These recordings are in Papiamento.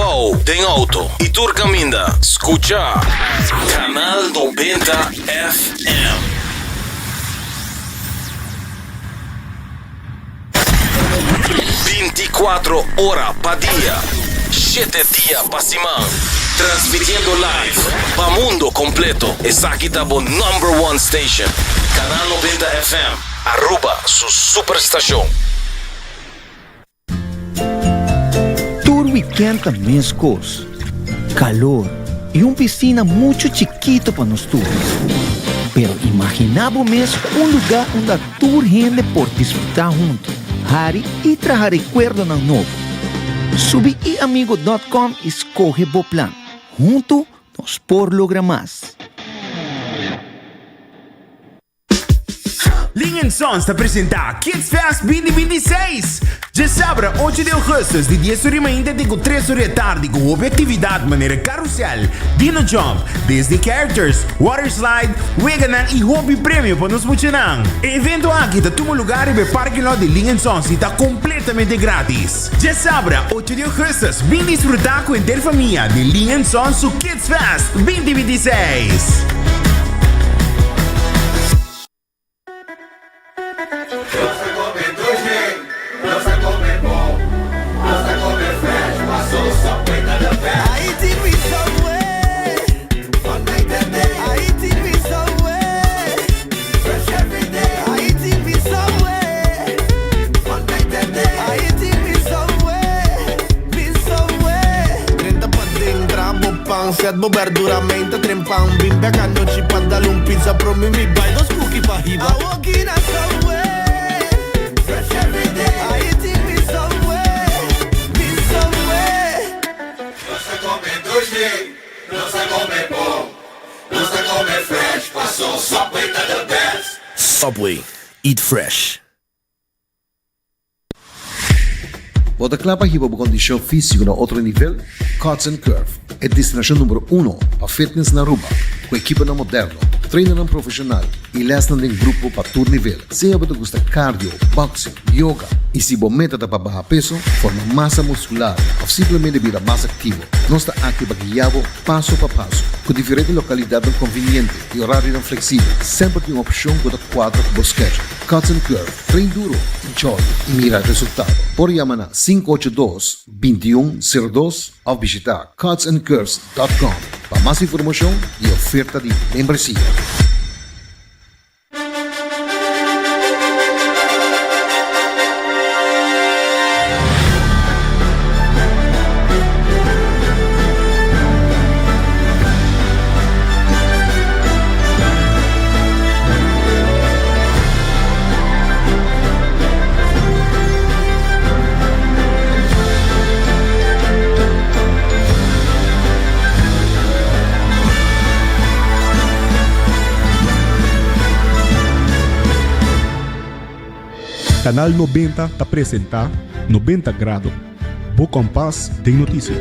trabou, den auto y tur caminda, scucha Canal 90 FM. 24 ora pa dia, shete dia pa siman, transmitiendo live pa mundo completo. Esaki ta bo number one station, Canal 90 FM, Aruba su superstacion. Tur weekend ta mescos, calor y un piscina mucho chikito pa nos tur. Pero imagina bo mes un lugar unda tur hende por disfruta hunto, hari y traha recuerdonan nobo. Subi iamigo dot com y scoge bo plan. Hunto nos por logra mas. Ling and Sons ta presenta Kids Fest 2026! Djesabra ocho di augustus di dies ora di mainta te ku tres ora di atardi ku hopi aktividat manera karusel, dino jump, Disney characters, water slide, weganan i hopi premio pa nos muchanan. E evento aki ta tuma lugar riba e parking lot di Ling and Sons i ta kompletamente gratis. Djesabra ocho di augustus bin disfruta ku henter famia di Ling and Sons su Kids Fest 2026! Set bo berdura menta trempan Bin bek anochi pa dal un pizza Promi mi bai dos cookie pa hiba Awoki na Subway Fresh everyday I eating me Subway Me Subway Nos ta come dushi, nos ta come bon Nos ta come fresh, paso Subway ta the best. Subway, eat fresh. Bo ta kla pa hiba bo kondishon físiko na otro nivel? Cuts and Curve, e destinashon numero uno pa fitness na Aruba, ku ekiponan moderno, trainernan profeshonal i lèsnan den grupo pa tur nivel. Sea bo ta gusta cardio, boxing, yoga i si bo meta ta pa baha peso, forma masa muskular òf simplemente bira mas aktivo, nos ta aki pa guia bo paso pa paso. Ku diferente lokalidatnan konviniente i orarionan fleksibel, semper tin un opshon ku ta kuadra ku bo schedule. Cuts and Curve, train duro, enjoy i mira resultado. Por yama na 582 2102 òf bishita cutsandcurves.com pa mas informashon i oferta di membresia. Canal 90 ta presenta 90 Grado, bo kompas den notisia.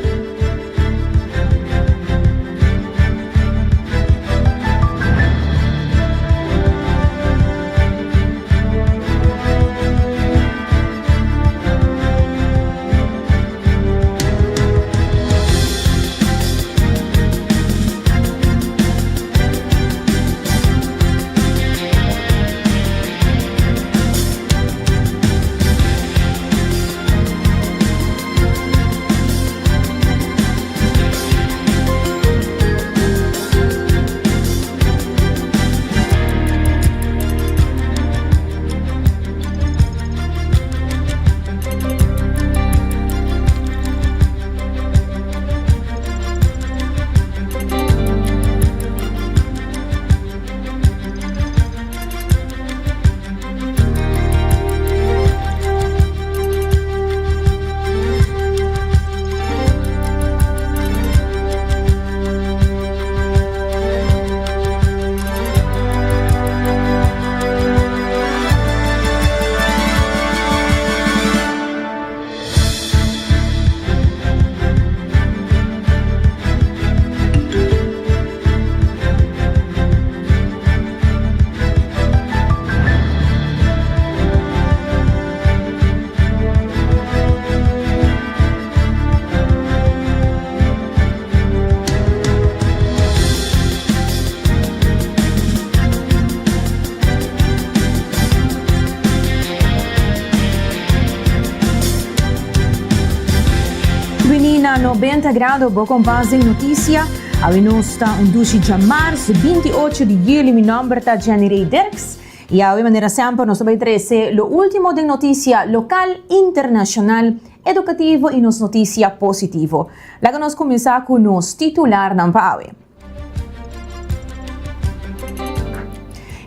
90 Grado, bo kompas den notisia. Awe nos ta un dushi djamars, 28 di juli. Mi nomber ta Jenny Ray Dirks. I awe manera semper nos ta bai trese lo ultimo den notisia lokal, internashonal, edukativo i nos notisia positivo. Laga nos kuminsá ku nos titularnan pa awe.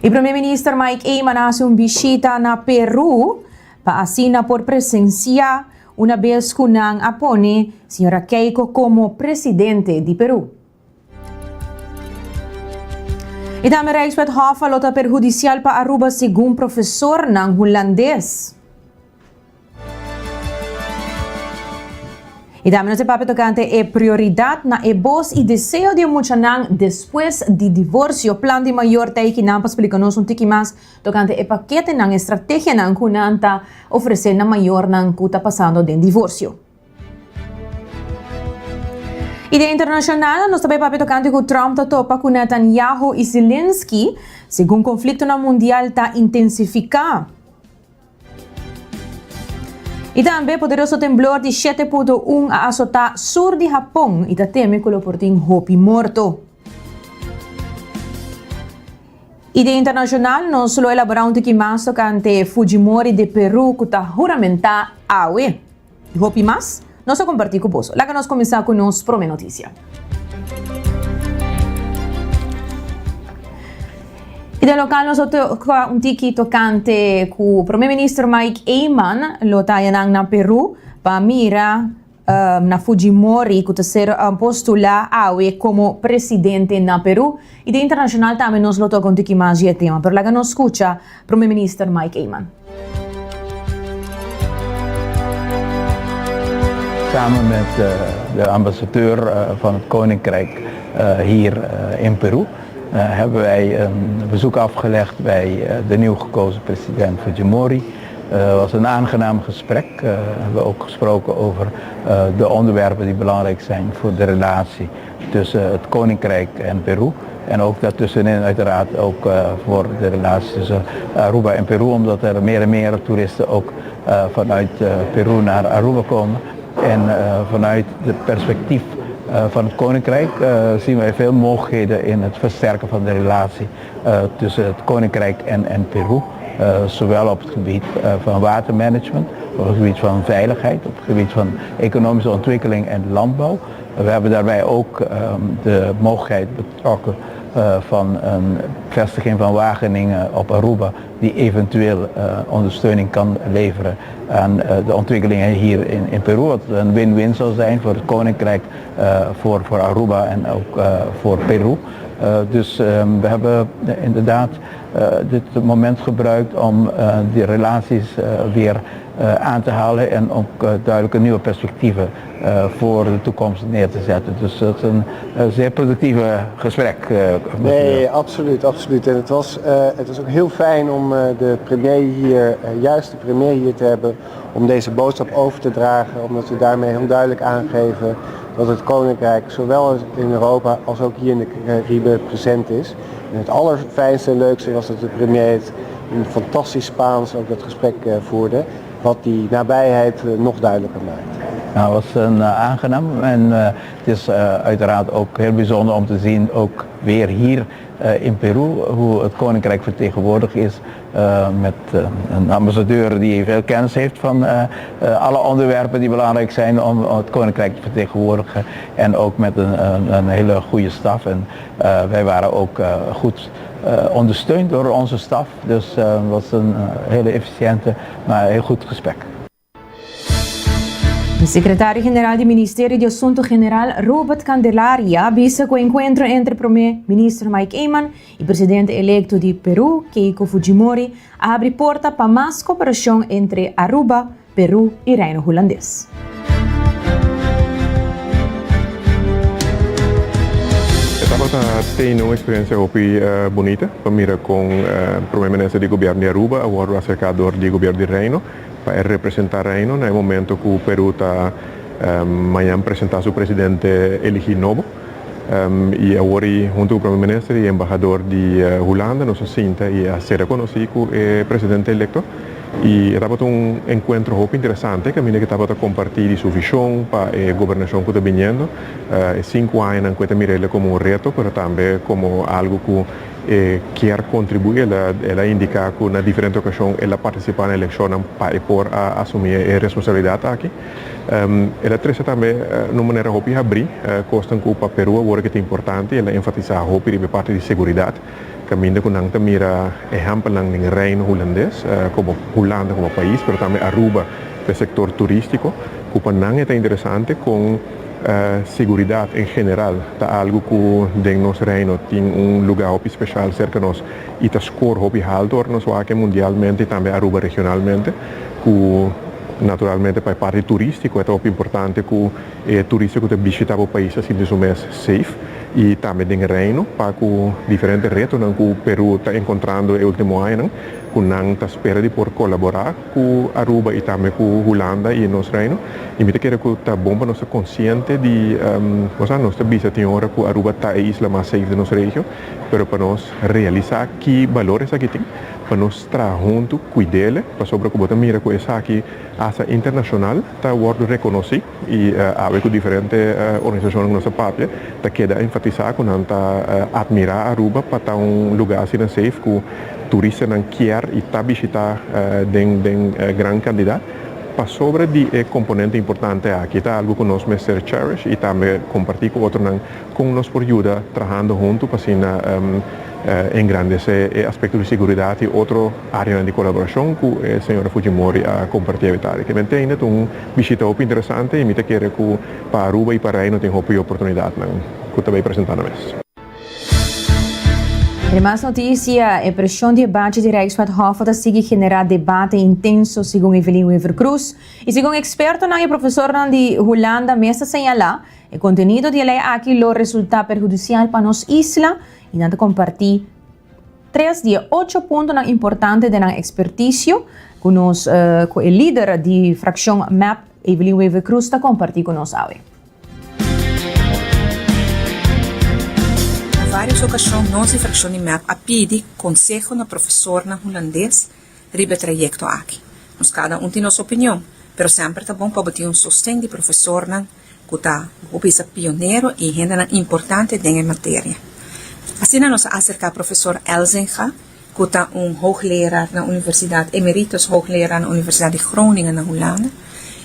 E Prome Minister Mike Eman a hasi un bishita na Peru pa asina por presensiá una bes ku nan a pone Señora Keiko komo presidente di Peru. I tambe Rijkswet Hoffa lo ta perhudisial pa Aruba segun profesornan Hulandes. I tambe nos e papia tokante e prioridat na e bos i deseo di e muchanan despues di divorsio. Plan di mayor ta eikinan pa splika nos un tiki mas tokante e paketenan, e strategianan ku nan ta ofresé na mayornan ku ta pasando den divorsio. I den internashonal nos ta bai papia tokante ku Trump ta topa ku Netanyahu i Zelensky segun konfliktonan mundial ta intensifiká. I tambe poderoso temblor di 7.1 a asotá sur di Hapon i ta teme ku lo por tin hopi morto. I den internashonal nos lo elaborá un tiki mas tokante Fujimori di Peru ku ta huramentá awe. I hopi mas nos a kompartí ku boso. Laga nos kuminsá ku nos promé notisia. I den lokal nos lo toka un tiki tokante ku Prome Minister Mike Eman lo ta ayanan na Peru pa mira na Fujimori ku ta ser postulá awe komo presidente na Peru. I den internashonal tambe nos lo toka un tiki mas di e tema. Pero laga nos skucha Prome Minister Mike Eman. Samen met de ambassadeur van het Koninkrijk hier in Peru hebben wij een bezoek afgelegd bij de nieuw gekozen president Fujimori. Het was een aangenaam gesprek. We hebben ook gesproken over de onderwerpen die belangrijk zijn voor de relatie tussen het Koninkrijk en Peru. En ook daartussenin uiteraard ook voor de relatie tussen Aruba en Peru, omdat er meer en meer toeristen ook vanuit Peru naar Aruba komen. En vanuit het perspectief van het Koninkrijk zien wij veel mogelijkheden in het versterken van de relatie tussen het Koninkrijk en, en Peru. Zowel op het gebied van watermanagement, op het gebied van veiligheid, op het gebied van economische ontwikkeling en landbouw. We hebben daarbij ook de mogelijkheid betrokken van een vestiging van Wageningen op Aruba die eventueel ondersteuning kan leveren aan de ontwikkelingen hier in, in Peru. Wat een win-win zou zijn voor het Koninkrijk, voor, voor Aruba en ook voor Peru. Dus we hebben inderdaad dit moment gebruikt om die relaties weer aan te halen en ook duidelijke nieuwe perspectieven voor de toekomst neer te zetten. Dus dat is een zeer productieve gesprek. Nee, absoluut, absoluut. En het was ook heel fijn om de premier hier, juist de premier hier te hebben, om deze boodschap over te dragen, omdat we daarmee heel duidelijk aangeven dat het Koninkrijk zowel in Europa als ook hier in de Cariben present is. En het allerfijnste en leukste was dat de premier het in fantastisch Spaans ook dat gesprek voerde, wat die nabijheid nog duidelijker maakt. Nou, het was een aangenaam en het is uiteraard ook heel bijzonder om te zien, ook weer hier in Peru, hoe het Koninkrijk vertegenwoordigd is met een ambassadeur die veel kennis heeft van alle onderwerpen die belangrijk zijn om het Koninkrijk te vertegenwoordigen. En ook met een hele goede staf. En wij waren ook goed ondersteund door onze staf. Dus het was een hele efficiënte, maar heel goed gesprek. Sekretario General di Ministerio di Asuntu General Robert Candelaria a bisa ku e enkuentro entre Prome Minister Mike Eman i presidente elekto di Peru Keiko Fujimori a habri porta pa mas koperashon entre Aruba, Peru i Reino Hulandes. E tabata tene un eksperensia hopi bunita pa mira kon Prome Minister di Gobièrnu di Aruba a wòrdu aserká dor di Gobièrnu di Reino pa e representá Reino na e momento ku Peru ta mañan presentá su presidente eligí nobo. I awor i huntu ku Prome Minister i embahador di Hulanda nos a sinta i a sera konosí ku e presidente elekto. I e tabata un enkuentro hopi interesante kaminda ku e tabata kompartí di su vishon pa e gobernashon ku ta biniendo. E sinku añanan ku e ta mira el komo un reto pero tambe komo algu ku e kier kontribuí. El a el a indiká ku na diferente okashon el a partisipá na elekshonnan pa e por a asumí e responsabilidat aki. El a trese tambe na un manera hopi habrí kosnan ku pa Peru awor ke ta importante. El a enfatisá hopi riba e parti di seguridat. Kaminda ku nan ta mira ehèmpelnan den Reino Hulandes, komo Hulanda komo pais, pero tambe Aruba pa e sektor turístiko, ku pa nan e ta interesante kon seguridat en general ta algu ku den nos Reino tin un lugá hopi speshal serka nos i ta skor hopi haltu ora nos wak mundialmente i tambe Aruba regionalmente, ku naturalmente pa e parti turístiko e ta hopi importante ku E turista ku ta bishita bo pais ta sinti su mes safe i tambe den Reino pa ku diferente retonan ku Peru ta enkontrando e ultimo añanan ku nan ta spera di por kolaborá ku Aruba i tambe ku Hulanda i nos Reino. I mi ta kere ku ta bon pa nos ta konsiente di osea nos ta bisa tin ora ku Aruba ta e isla mas safe den nos regio pero pa nos realisá ki balor esaki tin pa nos traha huntu kuid'el pasobra ku bo ta mira ku esaki hasta internashonal ta wòrdu rekonosí. I awe ku diferente organisashonnan ku nos a papia ta keda enfatisá ku nan ta atmirá Aruba pa ta un lugá asina safe ku turistanan kier i ta bishitá den den gran kantidat pasobra di e komponente importante aki. Ta algu ku nos mester cherish i tambe kompartí ku otronan kon nos por yuda trahando huntu pa asina engrandesé e aspekto di seguridat i otro áreanan di kolaborashon ku e señora Fujimori a kompartí awe tardi. Kemente ainda ta un bishita hopi interesante i mi ta kere ku pa Aruba i pa Reino tin hopi oportunidatnan ku ta bai presentá na mes. Den mas notisia, e preshon di e bachi di Rijkswet Hoffa ta sigui generá debate intenso, segun Evelyn Wever-Croes. I segun ekspertonan i profesornan di Hulanda mes ta señalá, e kontenido di e lei aki lo resultá perhudisial pa nos isla i nan ta kompartí Tres di e ocho puntonan importante den nan ekspertisio ku nos ku e lider di frakshon mep Evelyn Wever-Croes ta kompartí ku nos awe. Na vários okashon nos di frakshon di mep a pidi konseho na profesornan hulandes riba e trayekto aki. Nos kada un tin nos opinion, pero semper ta bon pa bo tin un sosten di profesornan ku ta hopi sa pionero i hendenan importante den e materia. Asina nos a aserká profesor Elzinga, ku ta un hoogleraar na universidat, emeritus hoogleraar na Universidat di Groningen na Hulanda,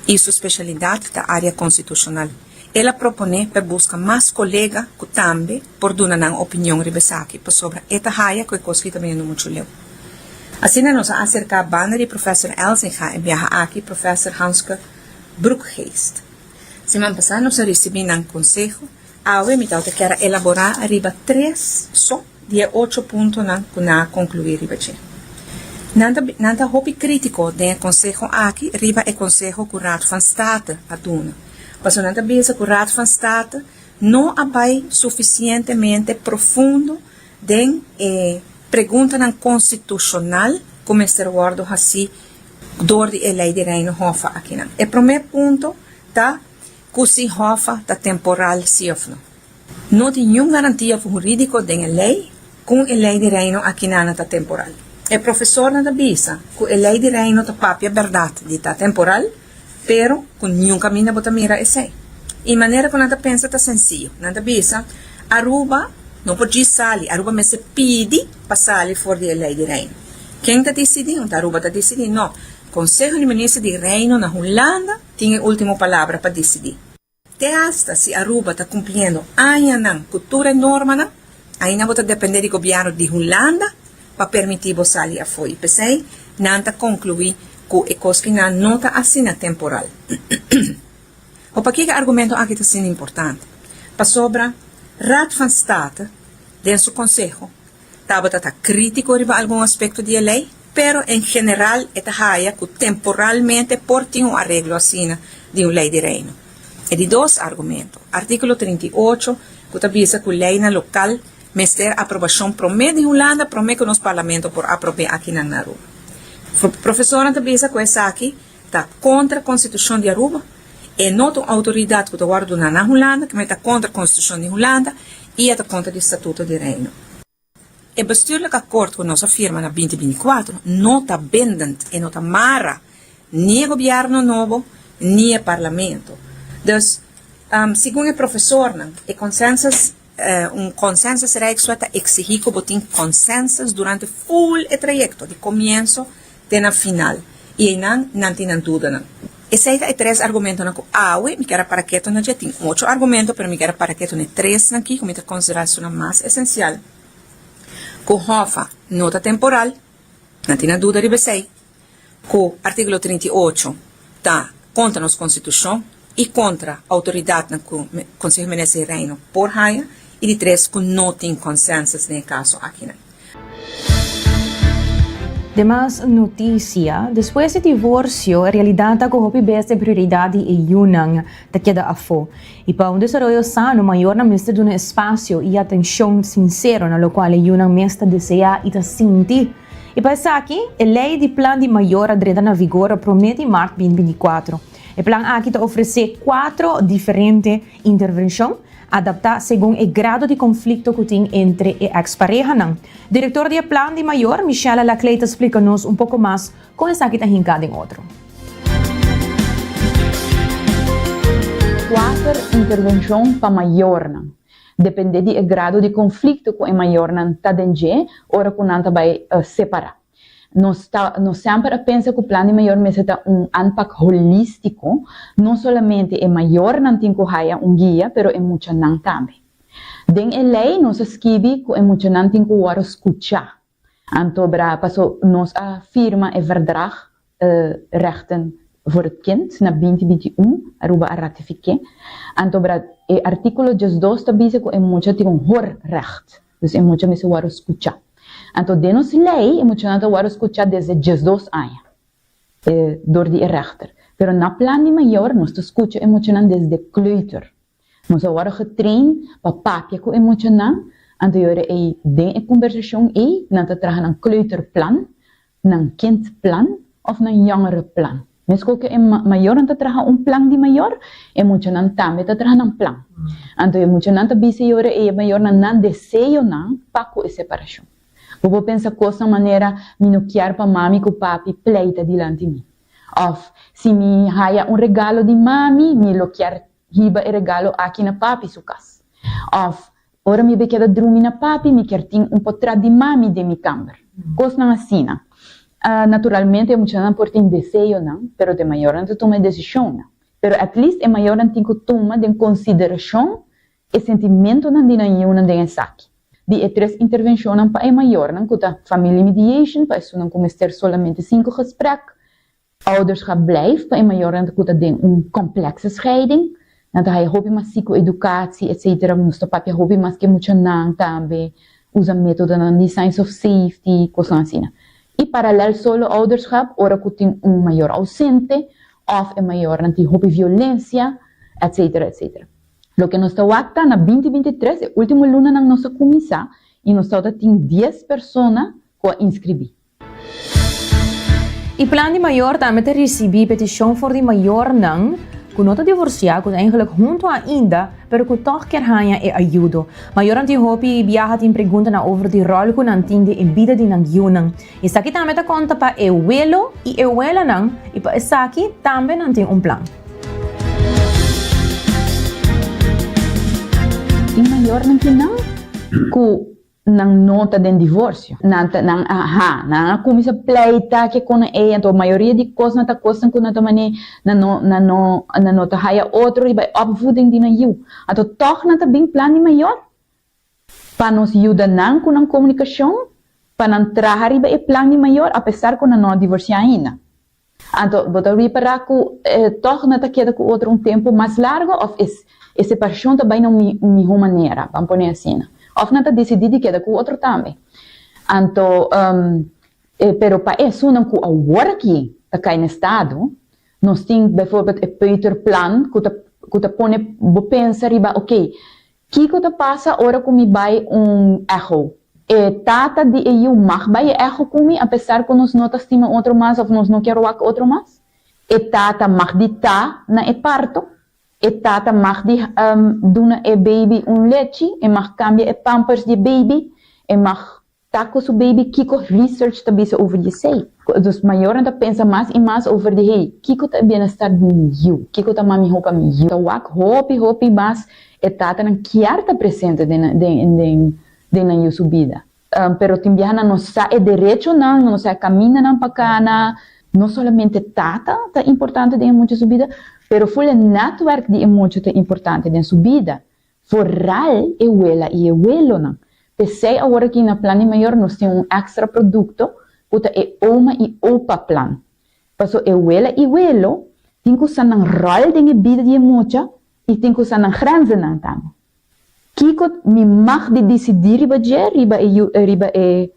i su spesialidat ta área konstitushonal. El a proponé pa e buska mas kolega ku tambe por duna nan opinion riba esaki, pasobra e ta haya ku e kos ki ta biniendo muchu leu. Asina nos a aserká banda di profesor Elzinga e biaha aki profesor Hanske Broekgeest. Siman pasá nos a risibí nan konseho. Awe mi tabata kier a elaborá riba tres so di e ocho puntonan ku nan a konkluí riba dje. Nan ta nan ta hopi krítiko den e konseho aki riba e konseho ku Raad van State a duna. Pasobra nan ta bisa ku Raad van State no a bai sufisientemente profundo den e preguntanan konstitushonal ku mester wòrdu hasí dor di e lei di Reino Hoffa akinan. E promé punto ta ku si Hoffa ta temporal si òf no. No tin niun garantia hurídiko den e lei ku e lei di Reino akinana ta temporal. E profesornan ta bisa ku e lei di Reino ta papia bèrdat di ta temporal, pero ku niun kaminda bo ta mira esei. I manera ku nan ta pensa ta sensiyo. Nan ta bisa, Aruba no por djis sali, Aruba mester pidi pa sali for di e lei di Reino. Ken ta disidí? Un ta Aruba ta disidí? No. Konseho di Minister di Reino na Hulanda tin e último palabra pa disidí. Te asta si Aruba ta kumpliendo añanan ku tur e normanan, ainda bo ta dependé di gobièrnu di Hulanda pa permití bo sali afó i p'esei nan ta konkluí ku e kos ki nan no ta asina temporal. O pakiko e argumento aki ta asina importante? Pasobra Raad van State den su konseho tabata ta krítiko riba algun aspekto di e lei, pero en general e ta haya ku temporalmente por tin un areglo asina di un lei di Reino. E di dos argumento, artíkulo 38, ku ta bisa ku leinan lokal mester aprobashon promé di Hulanda promé ku nos parlamento por aprob'é akinan na Aruba. Profesornan ta bisa ku esaki ta kontra konstitushon di Aruba, e no ta un outoridat ku ta wòrdu duna na Hulanda, keme ta kontra konstitushon di Hulanda i e ta kontra di statuto di Reino. E bestuurlijk akkoord ku nos a firma na binti binti kuatro no ta bindend, e no ta mara ni e gobièrnu nobo ni e parlamento. Dus, segun e profesornan, e consensus, un consensus Rijkswet ta eksigí ku bo tin consensus durante ful e trayekto, di komienso te na final, i einan nan tin nan dudanan. Esei ta e tres argumentonan ku awe mi kier a para keto na dje. Tin ocho argumento, pero mi kier a para keto na e tresnan aki ku mi ta konsiderá esunnan mas esensial. Ku hòfa no ta temporal, nan tin nan duda riba esei. Ku artíkulo 38 ta kontra nos konstitushon i kontra outoridatnan ku Konseho Minister di Reino por haña. I di tres, ku no tin konsènsus den e kaso akinan. Demas noticia, Despues di divorcio, e realidad ta cu hopi bes e prioridad di e yunan ta keda afo. Y pa un desaroyo sano, mayornan mester duna espacio y atencion sincero na locual e yunan mes ta desea y ta sinti. Y pa esaki, e ley di plan di mayor a drenta na vigor prome di mart 2024. E plan aki ta ofrece cuatro diferente intervencion, Adaptá segun e grado di konflikto ku tin entre e eks parehanan. Direktor di e plan di mayor, Michelle Laclay ta splika nos un poko mas kon esaki ta hinká den otro. Kuater intervenshon pa mayornan. Dependé di e grado di konflikto ku e mayornan ta den dje ora ku nan ta bai separá. Nos ta, nos semper a pensa ku plan di mayor mester ta un aanpak holístiko, no solamente e mayornan tin ku haya un guia, pero e muchanan tambe. Den e lei nos a skibi ku e muchanan tin ku wòrdu skuchá. Anto bra paso nos a firma e Verdrag Rechten voor het Kind na binti binti un, Aruba a ratifik'é. Anto bra e artíkulo diesdos ta bisa ku e mucha tin un hoorrecht. Dus e mucha mester wòrdu skuchá. Anto den nos lei e muchanan ta wòrdu skuchá desde diesdos aña dor di e rèchter. Pero na plan di mayor nos ta skucha e muchanan desde kleuter. Nos a wòrdu getrain pa papia ku e muchanan, anto e ora ei den e kombersashon ei nan ta traha nan kleuterplan nan kindplan of nan jongerenplan. Meskos ku e mayornan ta traha un plan di mayor, e muchanan tambe ta traha nan plan. Anto e muchanan ta bisa e ora ei e mayornan nan deseonan pa ku e separashon. Bo por pensa kosnan manera, Mi no kier pa mami ku papi pleita dilanti mi. Of, Si mi haya un regalo di mami, mi lo kier hiba e regalo aki na papi su kas. Of, Ora mi bay keda drumi na papi, mi kier tin un potrat di mami den mi kamber. Kosnan asina. Naturalmente e muchanan por tin deseonan, pero ta e mayornan ta tuma e desishonnan. Pero at least e mayornan tin ku tuma den konsiderashon e sentimentonan di nan yiunan den esaki. Di e tres intervenshonnan pa e mayornan, ku ta family mediation pa esunnan ku mester solamente sinku gesprek, Ouderschap blijft pa e mayornan ku ta den un complexe scheiding. Nan ta haya hopi mas psycho-educatie etcetera. Nos ta papia hopi mas ku e muchanan tambe, usa metodonan di signs of safety, kosnan asina. I paralel solo ouderschap ora ku tin un mayor ausente òf e mayornan tin hopi violencia etcetera etcetera. Loke nos ta wak ta na binti 23 e ultimo lunanan nos a kuminsá i nos tabata tin dies persona ku a inskribí. E plan di mayor tambe ta ricibi peticion for di mayornan cu no ta divorcia, cu ta eigenlijk hunto ainda, pero cu toch kier haña e ayudo. Mayornan tin hopi biaha tin preguntanan over di rol cu nan tin den e bida di nan yiunan. Esaki tambe ta conta pa e welo y e welanan y pa esaki tambe nan tin un plan. Tin mayornan kinan cu Nan no ta den divorcio. Nan ta, nan a, ha, nan a cuminsa pleita ke con ei, anto mayoria di cosnan ta cosnan cu nan ta mane, nan no, nan no, nan no ta haya otro riba e opvoeding di nan yiu. Anto toch nan ta bin plan di mayor pa nos yuda nan cu nan comunicacion, pa nan traha riba e plan di mayor apesar cu nan no a divorcia ainda. Anto bo ta ripará ku tòg nan ta keda ku otro un tempu mas largu òf e separashon ta bai na un mihó manera, ban pone asina. Òf nan ta disidí di keda ku otro tambe. Anto, pero pa esunnan ku awor aki ta kai na estado, nos tin bijvoorbeeld e peuterplan ku ta ku ta pone bo pensa riba, oké, Kiko ta pasa ora ku mi bai un echo? E tata di e yu mag bai e echo ku mi apesar ku nos no ta stima otro mas òf nos no kier wak otro mas? E tata mag di ta na e parto? E tata mag di duna e baby un lechi? E mag kambia e pampers di e baby? E mag. ta ku su baby kiko research ta bisa over di esei. Dus mayornan ta pensa mas i mas over di hey kiko ta e bienestar di mi yiu, kiko ta mas miho pa mi yiu. Ta wak hopi hopi mas e tatanan kier ta presente den den den den nan yiu su bida. Pero tin biaha nan no sa e derechonan, nan no sa e kamindanan pa kana. No solamente tata ta importante den e mucha su bida, pero ful e netwerk di e mucha ta importante den su bida. Vooral e wela i e welonan. P'esei awor aki na Plan di Mayor nos tin un extra produkto ku ta e Oma i Opa Plan. Paso e wela i welo tin ku sa nan ròl den e bida di e mucha i tin ku sa nan grenzennan tambe. Kiko mi mag di disidí riba dje, riba e yu, riba e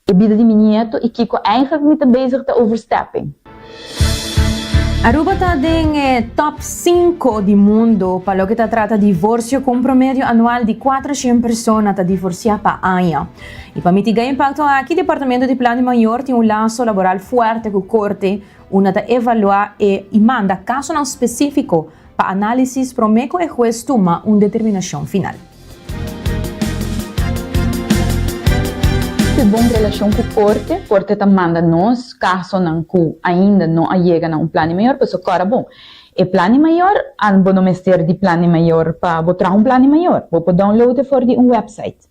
e bida di mi nieto i kiko eigenlijk mi ta bezig ta overstepping? Aruba ta den e top cinco di mundo pa loke ta trata divorcio cu un promedio anual di 400 persona ta divorcia pa aña. Y pa mitiga e impacto aki, Departamento di Plan di Mayor tin un laso laboral fuerte cu Corte unda ta evalua e y manda casonan specifico pa análisis promé ku e hues tuma un determinashon final. Ku bon relashon ku korte, korte ta manda nos kasonan ku ainda no a yega na un plan di mayor, pasobra kòrda bon, e plan di mayor, an bo no mester di plan di mayor pa bo traha un plan di mayor, bo por download e for di un website.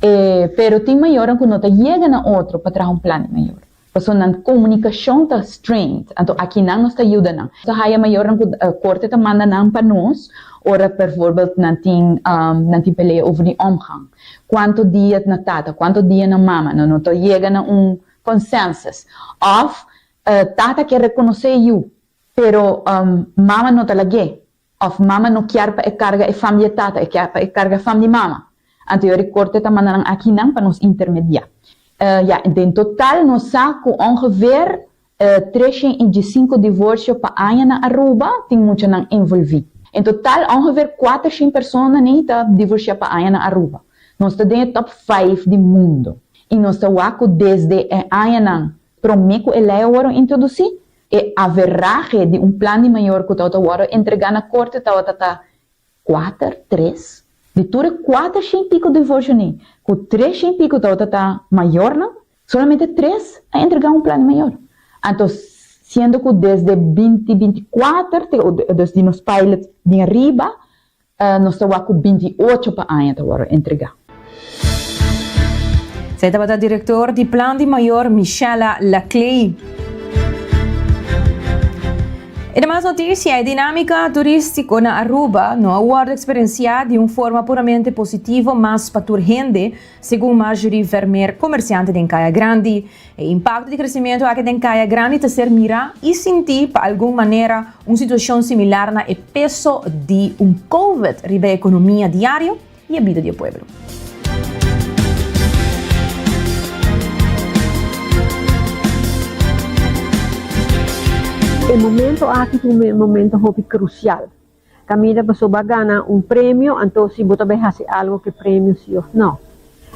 E, pero tin mayornan ku no ta yega na otro pa traha un plan di mayor. Pasobra nan komunikashon ta strained, anto akinan nos ta yuda nan. Nos ta haya mayornan ku korte ta manda nan pa nos ora bijvoorbeeld nan tin nan tin pelea over di omgang. Kuantu dia na tata, kuantu dia na mama, nan no ta yega na un consensus. Òf tata ke rekonosé e yu, pero mama no ta lag'é. Of mama no kier pa e carga e fam di e tata, e kier pa e carga fam di mama. Anto yori corte ta manda nan akinan pa nos intermedia. Ya, den total nos sa cu ongeveer 305 divorcio pa aña na Aruba tin muchanan envolvi. En total ongeveer 400 persona ni ta divorcia pa aña na Aruba. Nos ta den e top five di mundo. Y nos ta wak cu desde e añanan prome cu e ley a worde introduci, E averahe di un plan di mayor ku tabata wòrdu entregá na korte tabata ta kuater, tres. Di tur e kuater shen piko divorsionan, ku tres shen piko tabata ta mayornan, solamente tres a entregá un plan di mayor. Anto, siendo ku desde binti 24, te dus di nos pilot bin ariba, Nos ta wak ku 28 pa aña ta wòrdu entregá. Esei tabata direktor di Plan di Mayor Michella Laclay. E demas notisia, e dinámika turístiko na Aruba no a wòrdu eksperensiá di un forma puramente positivo mas pa tur hende, segun Marjorie Vermeer, komersiante den Kaya Grandi. E impakto di kresimentu aki den Kaya Grandi ta ser mirá i sintí pa algun manera un situashon similar na e peso di un Covid riba e ekonomia diario i e bida di e pueblo. E momento aki ta un momento hopi crucial. Caminda pasobra a gana un premio, anto si bo ta bay haci algo cu e premio si of no.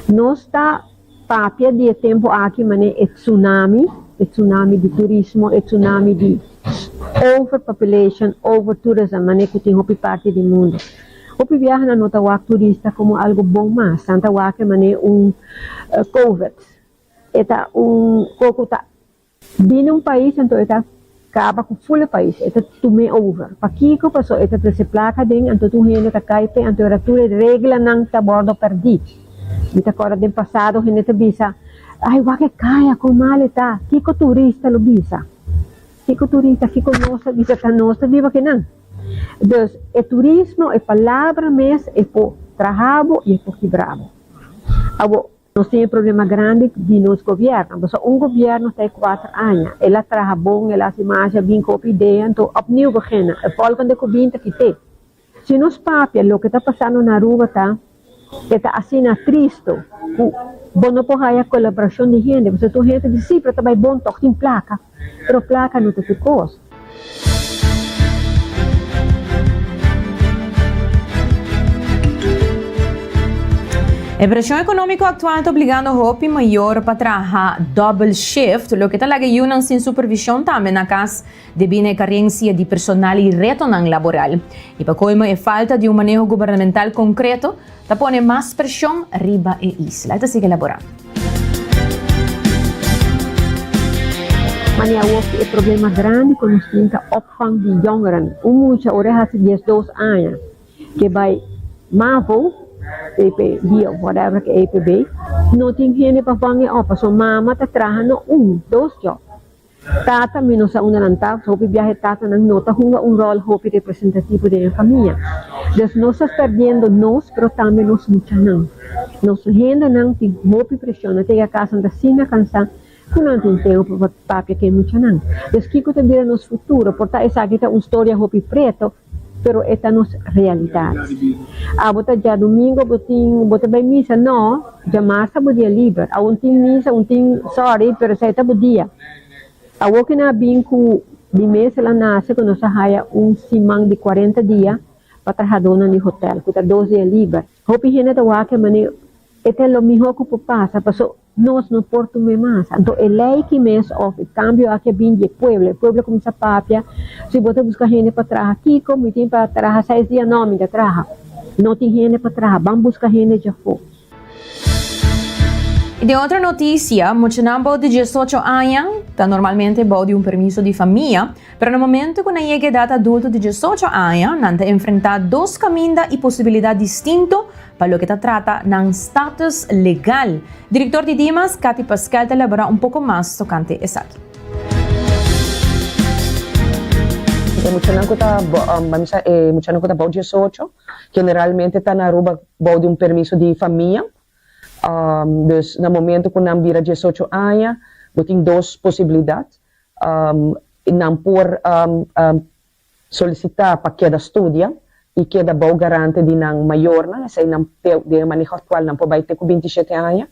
Nos ta papia di e tempo aki mane e tsunami, e tsunami di turismo, e tsunami di overpopulation, overtourism, mane cu tin hopi parti di mundo. Hopi biaha nan no ta wak turista como algo bon mas, nan ta wak e mane un covid. E ta un co cu ta Bini un pais anto e ta kaba ku ful e pais, e ta tum'é over. Pakiko? Paso e ta trese plaka aden, anto tur hende ta kai p'e, anto ora tur e reglanan ta wòrdu pèrdí. Mi ta kòrda den pasado hende ta bisa, Ai, wak e kaya, kon mal e ta. Kiko turista lo bisa? Kiko turista, kiko nos ta bisa? Ta nos ta biba kinan. Dus, e turismo, e palabra mes, e por traha bo i e por kibra bo. Awor. Nos tin e problema grandi di nos gobierno, pasobra un gobierno ta e kuater aña, el a traha bon, el a hasi masha, bin ku hopi idea, anto opnieuw beginnen, e volgende ku bin ta kit'é. Si nos papia loke ta pasando na Aruba ta, e ta asina tristo ku bo no por haya kolaborashon di hende, pasobra tur hende ta bisa, si, pero ta bai bon tòg tin plaka, pero plaka no ta tur kos. E preshon ekonómiko aktual ta obligando hopi mayor pa traha dòbel shift, loke ta laga yunan sin supervishon tambe na kas debí na e karensia di personal i retonan laboral. I pa kolmo e falta di un maneho gubernamental konkreto ta pone mas preshon riba e isla. E ta sigui elaborá. Mane awor ku e problema grandi ku nos tin ta opvang di jongeren. Un mucha ora e hasi diesdos aña ke bai mavo, EPB of whatever ke EPB, no tin hende pa vang e op pasobra mama ta traha no un, dos job. Tata, mi no sa unda nan ta, hopi biaha e tatanan no ta hunga un ròl hopi representativo den e famia. Dus nos ta perdiendo nos, pero tambe nos muchanan. Nos hendenan tin hopi preshon, nan ta yega kas nan ta asina kansá ku nan tin tempu pa papia ku e muchanan. Dus kiko ta bira nos futuro? Por ta esaki ta un storia hopi preto, pero e ta nos realidat. Abo ta djadumingo bo tin bo ta bai misa? No, djamars ta bo dia liber. Awor tin misa, un tin sorry, pero esei ta bo dia. Awor ku nan a bin ku di mes el a nase ku nos a haya un siman di kuarenta dia pa trahadónan di hotel, ku ta dos dia liber. Hopi hende ta wak e manera e ta lo mihó ku por pasa, paso nos no por tum'é mas. Anto e lei ki mes òf e kambio aki a bin di e pueblo. E pueblo a kuminsá papia, si bo ta buska hende pa traha, kiko mi tin pa traha seis dia? No, mi ta traha. No tin hende pa traha, ban buska hende djafó. I den otro notisia, muchanan bou di diesocho aña ta normalmente bou di un permiso di famia, pero na momento ku nan yega edat adulto di diesocho aña, nan ta enfrentá dos kaminda i posibilidat distinto pa loke ta trata nan status legal. Direktor di Dimas, Cathy Paskel ta elaborá un poko mas tokante esaki. E muchanan ku ta, ban bisa e muchanan ku ta bou diesocho, Generalmente ta na Aruba bou di un permiso di famia. Dus na momento cu nan bira diesocho aña, bo tin dos posibilidad. Nan por solicita pa keda studia y keda bou garante di nan mayornan, esey nan den e maneho actual nan por bay te cu bintishete aña.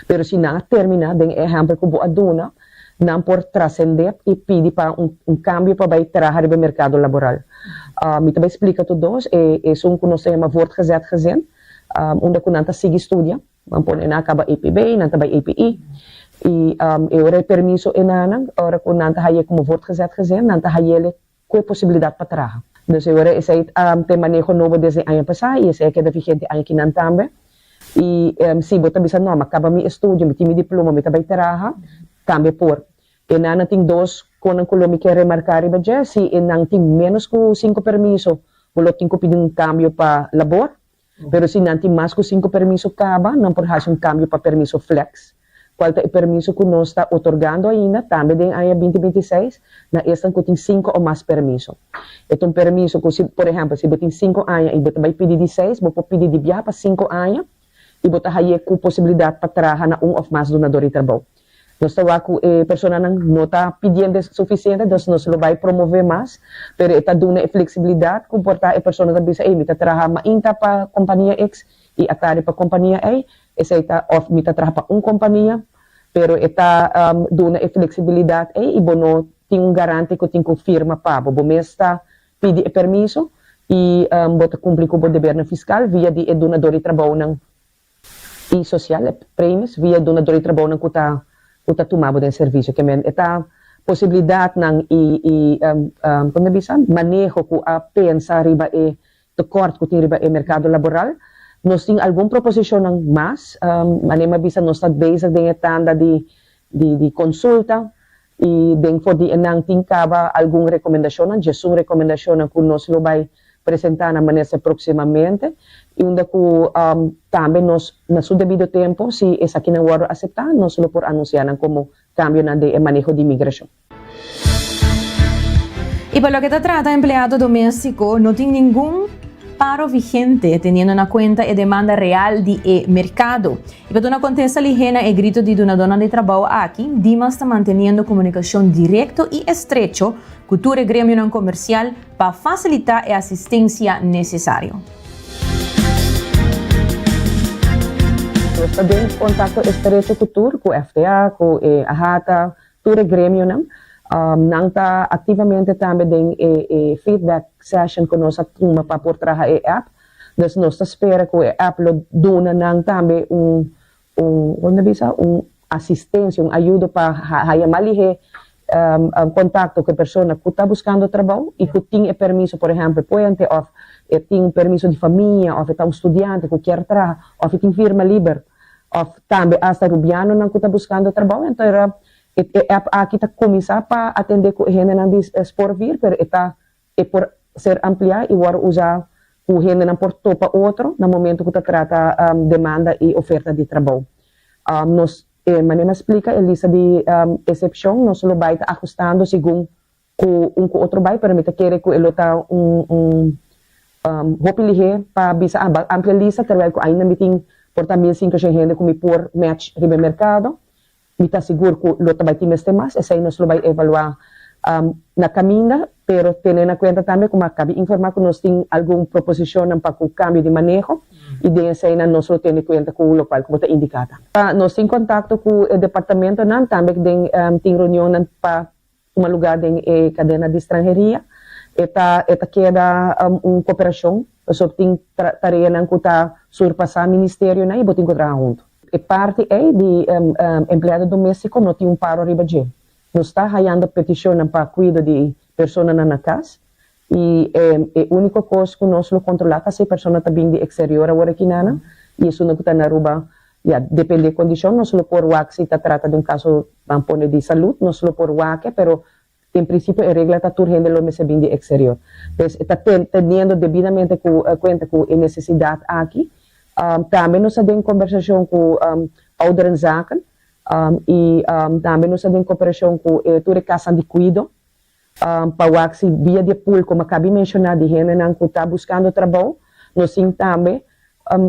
Pero si nan a termina, den e ehempel cu bo a duna, nan por trascende y pidi pa un cambio pa bay traha riba e mercado laboral. Mi ta bay splica tur dos, e esun cu nos ta yama voortgezet gezin, unda cu nan ta sigui studia, nan pone nan a caba EPB, nan ta bay EPI, y e ora e permiso e nanan, ora cu nan ta haye como voortgezet gezin, nan ta hayele cu e posibilidad pa traha. Dus e ora esey ta e maneho nobo desde aña pasa y esey a keda vigente aña kinan tambe. Y si bo ta bisa no, mi a caba mi estudio, mi tin mi diploma, mi ta bay traha, tambe por. E nan a tin dos conan cu lo mi kier remarca riba dje, si e nan tin menos cu cinco permiso, bo lo tin cu pidi un cambio pa labor. Pero si nan tin mas ku sinku permiso kaba, nan por hasi un kambio pa permiso flex, kual ta e permiso ku nos ta otorgando ainda, tambe den aña binti binti seis, na esnan ku tin sinku o mas permiso. E ta un permiso ku si, por ehèmpel, si bo tin sinku aña i bo ta bai pidi di seis, bo por pidi di biaha pa sinku aña i bo ta haye ku posibilidat pa traha na un òf mas dunador di trabou. Nos ta wak ku e personanan no ta pidiendo sufisiente, dus nos lo bai promové mas, pero e ta duna e fleksibilidat ku por ta e persona ta bisa, ey mi ta traha mainta pa kompania X i atardi pa kompania Y, esei ta òf mi ta traha pa un kompania, pero e ta duna e fleksibilidat ey i bo no tin un garante ku tin ku firma pa bo. Bo mes ta pidi e permiso i bo ta kumpli ku bo debernan fiskal via di e dunador di trabounan. i sosial, e premies, via dunador di trabounan ku ta ku ta tuma bo den servisio. Ke men e ta posibilidatnan i i kon ta bisa, maneho ku a pensa riba e tekort ku tin riba e merkado laboral. Nos tin algun proposishonnan mas, manera mi a bisa nos ta bezig den e tanda di di di konsulta i den for di enan tin kaba algun rekomendashonnan, djesun rekomendashonnan ku nos lo bai presentá na Minister próksimamente i unda ku tambe nos na su debido tempo si esakinan wòrdu aseptá nos lo por anunsiá nan komo kambionan den e maneho di migrashon. I pa loke ta trata empleado doméstiko no tin ningun paro vigente teniendo na kuenta e demanda real di e merkado. I pa duna kontesta lihé na e grito di dunadónan di trabou aki, Dimas ta manteniendo komunikashon direkto i estrecho ku tur e gremionan komersial pa fasilitá e asistensia nesesario. Nos ta den kontakto estrecho ku tur, ku FTA, ku e AHATA, tur e gremionan. Nan ta aktivamente tambe den e feedback session ku nos a tuma pa por traha e app. Dus nos ta spera ku e app lo duna nan tambe un un kon ta bisa un asistencia, un ayudo pa haya mas lihé contacto cu e persona cu ta buscando trabou y cu tin e permiso, por ehempel puente of e tin un permiso di famia of e ta un studiante cu kier traha of e tin firma liber of tambe hasta rubianonan cu ta buscando trabou. Enton era. E e app aki ta kuminsá pa atendé ku e hendenan di Spoor Vier, pero e ta e por ser ampliá i wòrdu usá ku hendenan por topa otro na momento ku ta trata demanda i oferta di trabou. Nos, e manera mi a splika, e lista di esepshon nos lo bai ta ahustando segun ku un ku otro bai, pero mi ta kere ku e lo ta un un hopi lihé pa bisa a amplia lista terwijl ku ainda mi tin por ta 1500 hende ku mi por match riba e merkado. Mi ta sigur ku lo ta bai tin mester mas, esei nos lo bai evaluá na kaminda, pero tene na kuenta tambe ku mi a kabi informá ku nos tin algun proposishonnan pa ku kambio di maneho i den eseinan nos lo tene kuenta ku lokual ku bo ta indiká tambe. Nos tin kontakto ku e departamentonan tambe den tin reunionnan pa tuma lugá den e kadena di stranheria. E ta e ta keda un koperashon, pasobra tin tareanan ku ta surpasá ministerionan i bo tin ku traha huntu. E parti ei di empleado doméstiko no tin un paro riba dje. Nos ta hayando petishonnan pa kuido di personanan na kas i e úniko kos ku nos lo kontrolá ta si e persona ta bin di eksterior awor aki nanan i esunnan ku ta na Aruba Ya, depende e kondishon nos lo por wak si ta trata di un kaso ban pone di salud nos lo por wak pero en prinsipio e regla ta tur hende lo mester bin di eksterior. Pues e ta teniendo debidamente ku kuenta ku e nesesidat aki. Tambe nos ta den kombersashon ku Ouderenzaken i tambe nos ta den koperashon ku e tur e kasanan di kuido Pa wak si via di e pool como a cabi menciona di hendenan cu ta buscando trabou, nos tin tambe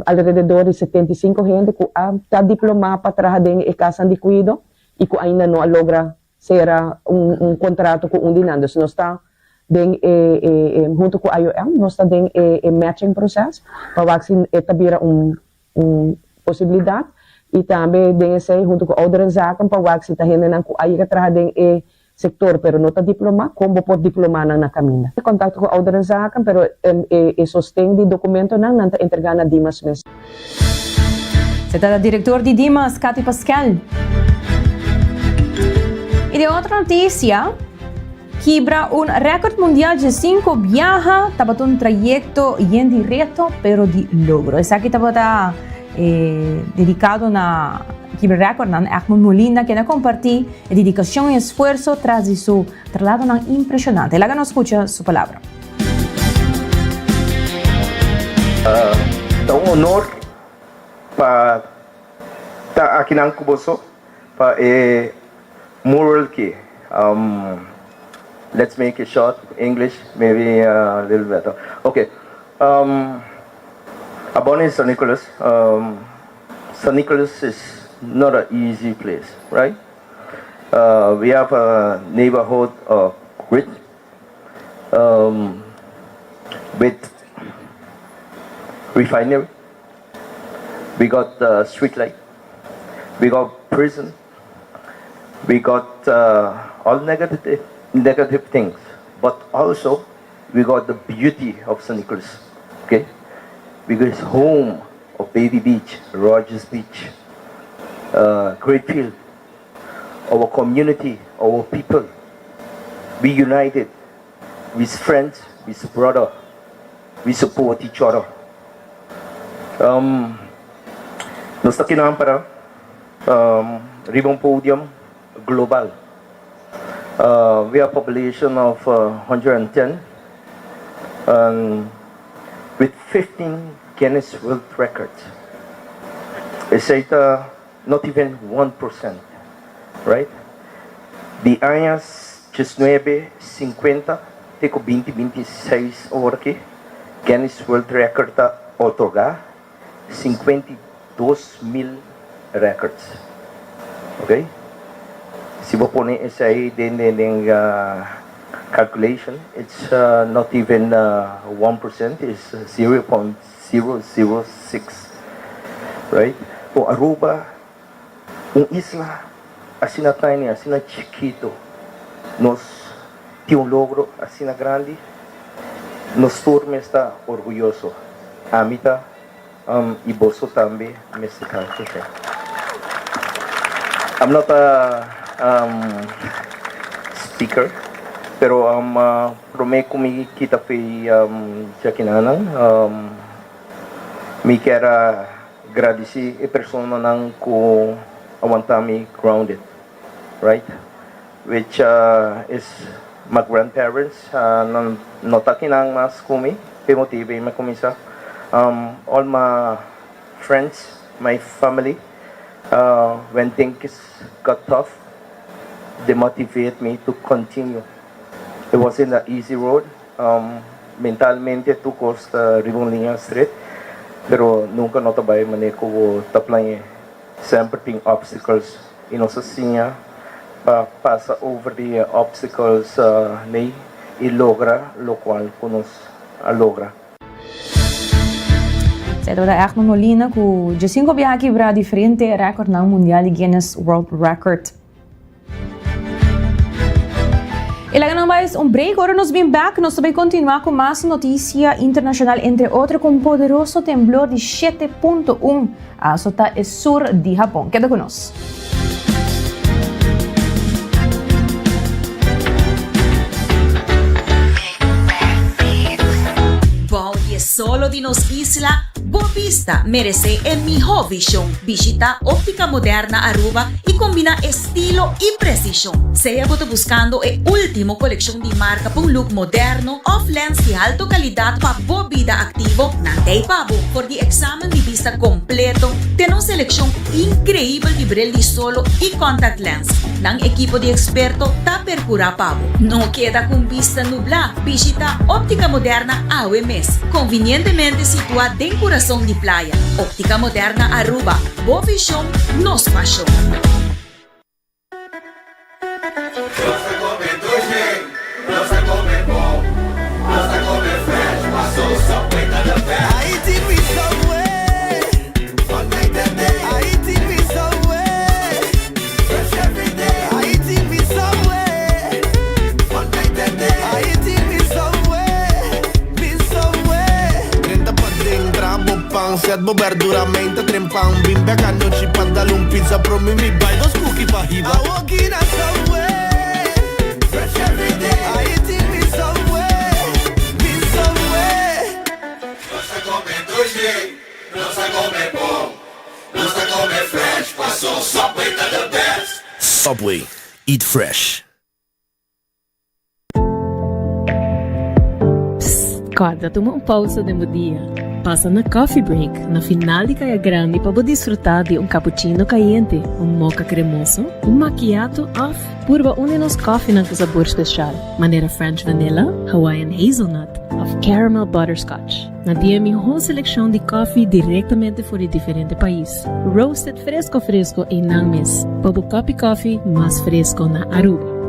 alrededor di 75 hende cu a ta diploma pa traha den e casanan di cuido y cu ainda no a logra cera un contrato cu un di nan. Dus nos ta den e hunto cu IOM nos ta den e matching proces pa wak si e ta bira un un posibilidad y tambe den esey hunto cu Ouderenzaken pa wak si ta hendenan cu a yega traha den e Sector pero no ta diploma, con bo por diploma nan na caminda? Contacto cu Ouderenzaken pero e sosten di documentonan nan ta entrega na Dimas mes. Se ta director di Dimas, Cathy Paskel. Y den otro noticia, kibra un record mundial dje cinco biaha tabata un trayecto yen di reto pero di logro. Esaki tabata dedicado na kibra recordnan Egmond Molina kende a comparti E dedikashon i esfuerso tras di su traladonan impreshonante. Laga nos skucha su palabra. Ta un honor pa ta akinan ku boso pa e mural ki. Let's make it short, English maybe a little better. Ok, Abon in San Nicolas. San Nicolas is not an easy place, right? We have a neighborhood of rich um, with refinery. We got uh, street light. We got prison. We got uh, all negative negative things, but also we got the beauty of San Nicolas. Okay, because home of Baby Beach, Rogers Beach, uh, Great Field, our community, our people, we united with friends, with brother, we support each other. Um, nos ta kinan para um, riba un podium global. Uh, we are a population of uh, 110 and with 15 Guinness World Records. Esey ta not even 1%, right? Di aña 1950 te cu 2026 awor aki, Guinness World Record ta otorga 52 mil records. Ok? Si bo pone esey den calculation, it's not even 1%, it's 0.006. Right? O Aruba, un isla asina tiny, asina chikito, nos tin un logro asina grandi, nos tur ta orguyoso. Ami ta y boso tambe, Mr. Kanker. I'm not a speaker, pero prome cu mi kita fi djakinanan, mi kier gradici e personanan cu a wanta mi grounded. right? Which uh, is my grandparents, uh, nan no ta akinan mas ku mi, p'e motibu ei mi a kuminsá. Um, all my friends, my family, uh, when things got tough, they motivate me to continue. It wasn't a easy road, um, mentalmente tur kos ta riba un liña stret, pero nunka no ta bai manera ku bo ta plañ'é. Semper tin obstacles y nos a siña pa pasa over di e obstacles ney y logra locual cu nos a logra. Esei tabata Egmond Molina cu djesinco biaha kibra diferente recordnan mundial di Guinness World Record. E laga nan bai un break, ora nos bin back nos ta bai continua cu mas noticia internacional entre otro cu un poderoso temblor di 7.1 a azota e sur di Japon. Keda cu nos. Bou di e solo di nos isla, bo bista merece e miho vision. Bishita Optica Moderna Aruba y combina estilo y precision. Sea bo ta buscando e ultimo coleccion di marca pa un look moderno of lens di alto calidad pa bo bida activo, nan ta ey pa bo. For di examen di bista completo te nos seleccion increibel di bril di solo y contact lens, nan ekipo di experto ta percura pa bo. No keda cu un bista nubla, bishita Optica Moderna awe mes, convinientemente situa den curason di playa. Optica Moderna Aruba, bo vision, nos pasion. Nos ta come dushi, nos ta come bon, nos ta come fresh, paso Subway ta the best. I eating with Subway all night and day. I eating with Subway fresh every day. I eating with Subway all night and day. I eating with Subway, with Subway. Drenta paden, traha bo pan, set bo berdura, meinta trempan. Bin bek anochi pa dal un pizza, promi mi bai dos cookie pa hiba. Awoki na Subway, fresh every day. I eating with Subway, with Subway. Nos ta come dushi, nos ta come bon, nos ta come fresh, paso Subway ta the best. Subway, eat fresh. Psst, kòrda tuma un pousa den bo dia. Pasa na Coffee Break na final di Kaya Grandi pa bo disfrutá di un cappuccino kayente, un mocha kremoso, un macchiato òf purba un di nos kòfinan ku sabor speshal, manera French Vanilla, Hawaiian Hazelnut òf Caramel Butterscotch. Nan tin e mihó selekshon di kòfi direktamente for di diferente pais, roasted fresko fresko einan mes, pa bo kòpi kòfi mas fresko na Aruba.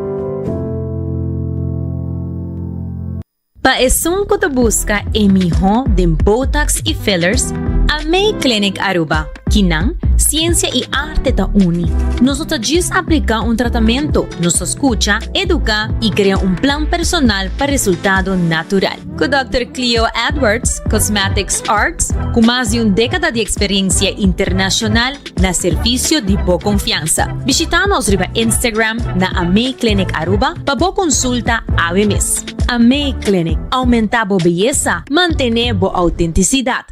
Pa esun ku ta buska e mihó den botox i fillers, Amei Clinic Aruba, kinan siensia i arte ta uni. Nos no ta djis apliká un tratamentu, nos ta skucha, eduká i krea un plan personal pa resultado natural. Ku Dòkter Cleo Edwards, Cosmetics Arts, ku mas di un dékada di eksperensia internashonal na servisio di bo konfiansa. Bishitá nos riba Instagram na Amei Clinic Aruba pa bo konsulta awe mes. Amei Clinic, oumentá bo beyesa, mantené bo outentisidat.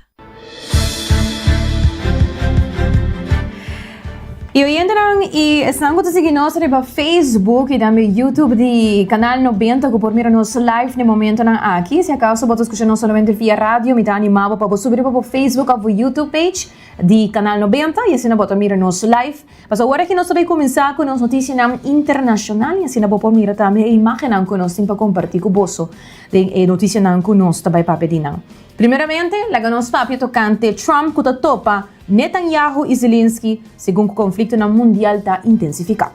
Y oyentenan y esnan cu ta sigui nos riba Facebook y tambe YouTube di Canal 90 cu por mira nos live na e momentonan aki. Si acaso bo ta scucha nos solamente via radio, mi ta anima bo pa bo subi riba bo Facebook of bo YouTube page di Canal 90 y asina bo ta mira nos live. Pasobra awor aki nos ta bay cuminsa cu nos noticianan internacional y asina bo por mira tambe e imagennan cu nos tin pa comparti cu boso den e noticianan cu nos ta bay papia di nan. Primeramente, laga nos papia tocante Trump cu ta topa Netanyahu y Zelensky segun cu conflictonan mundial ta intensifica.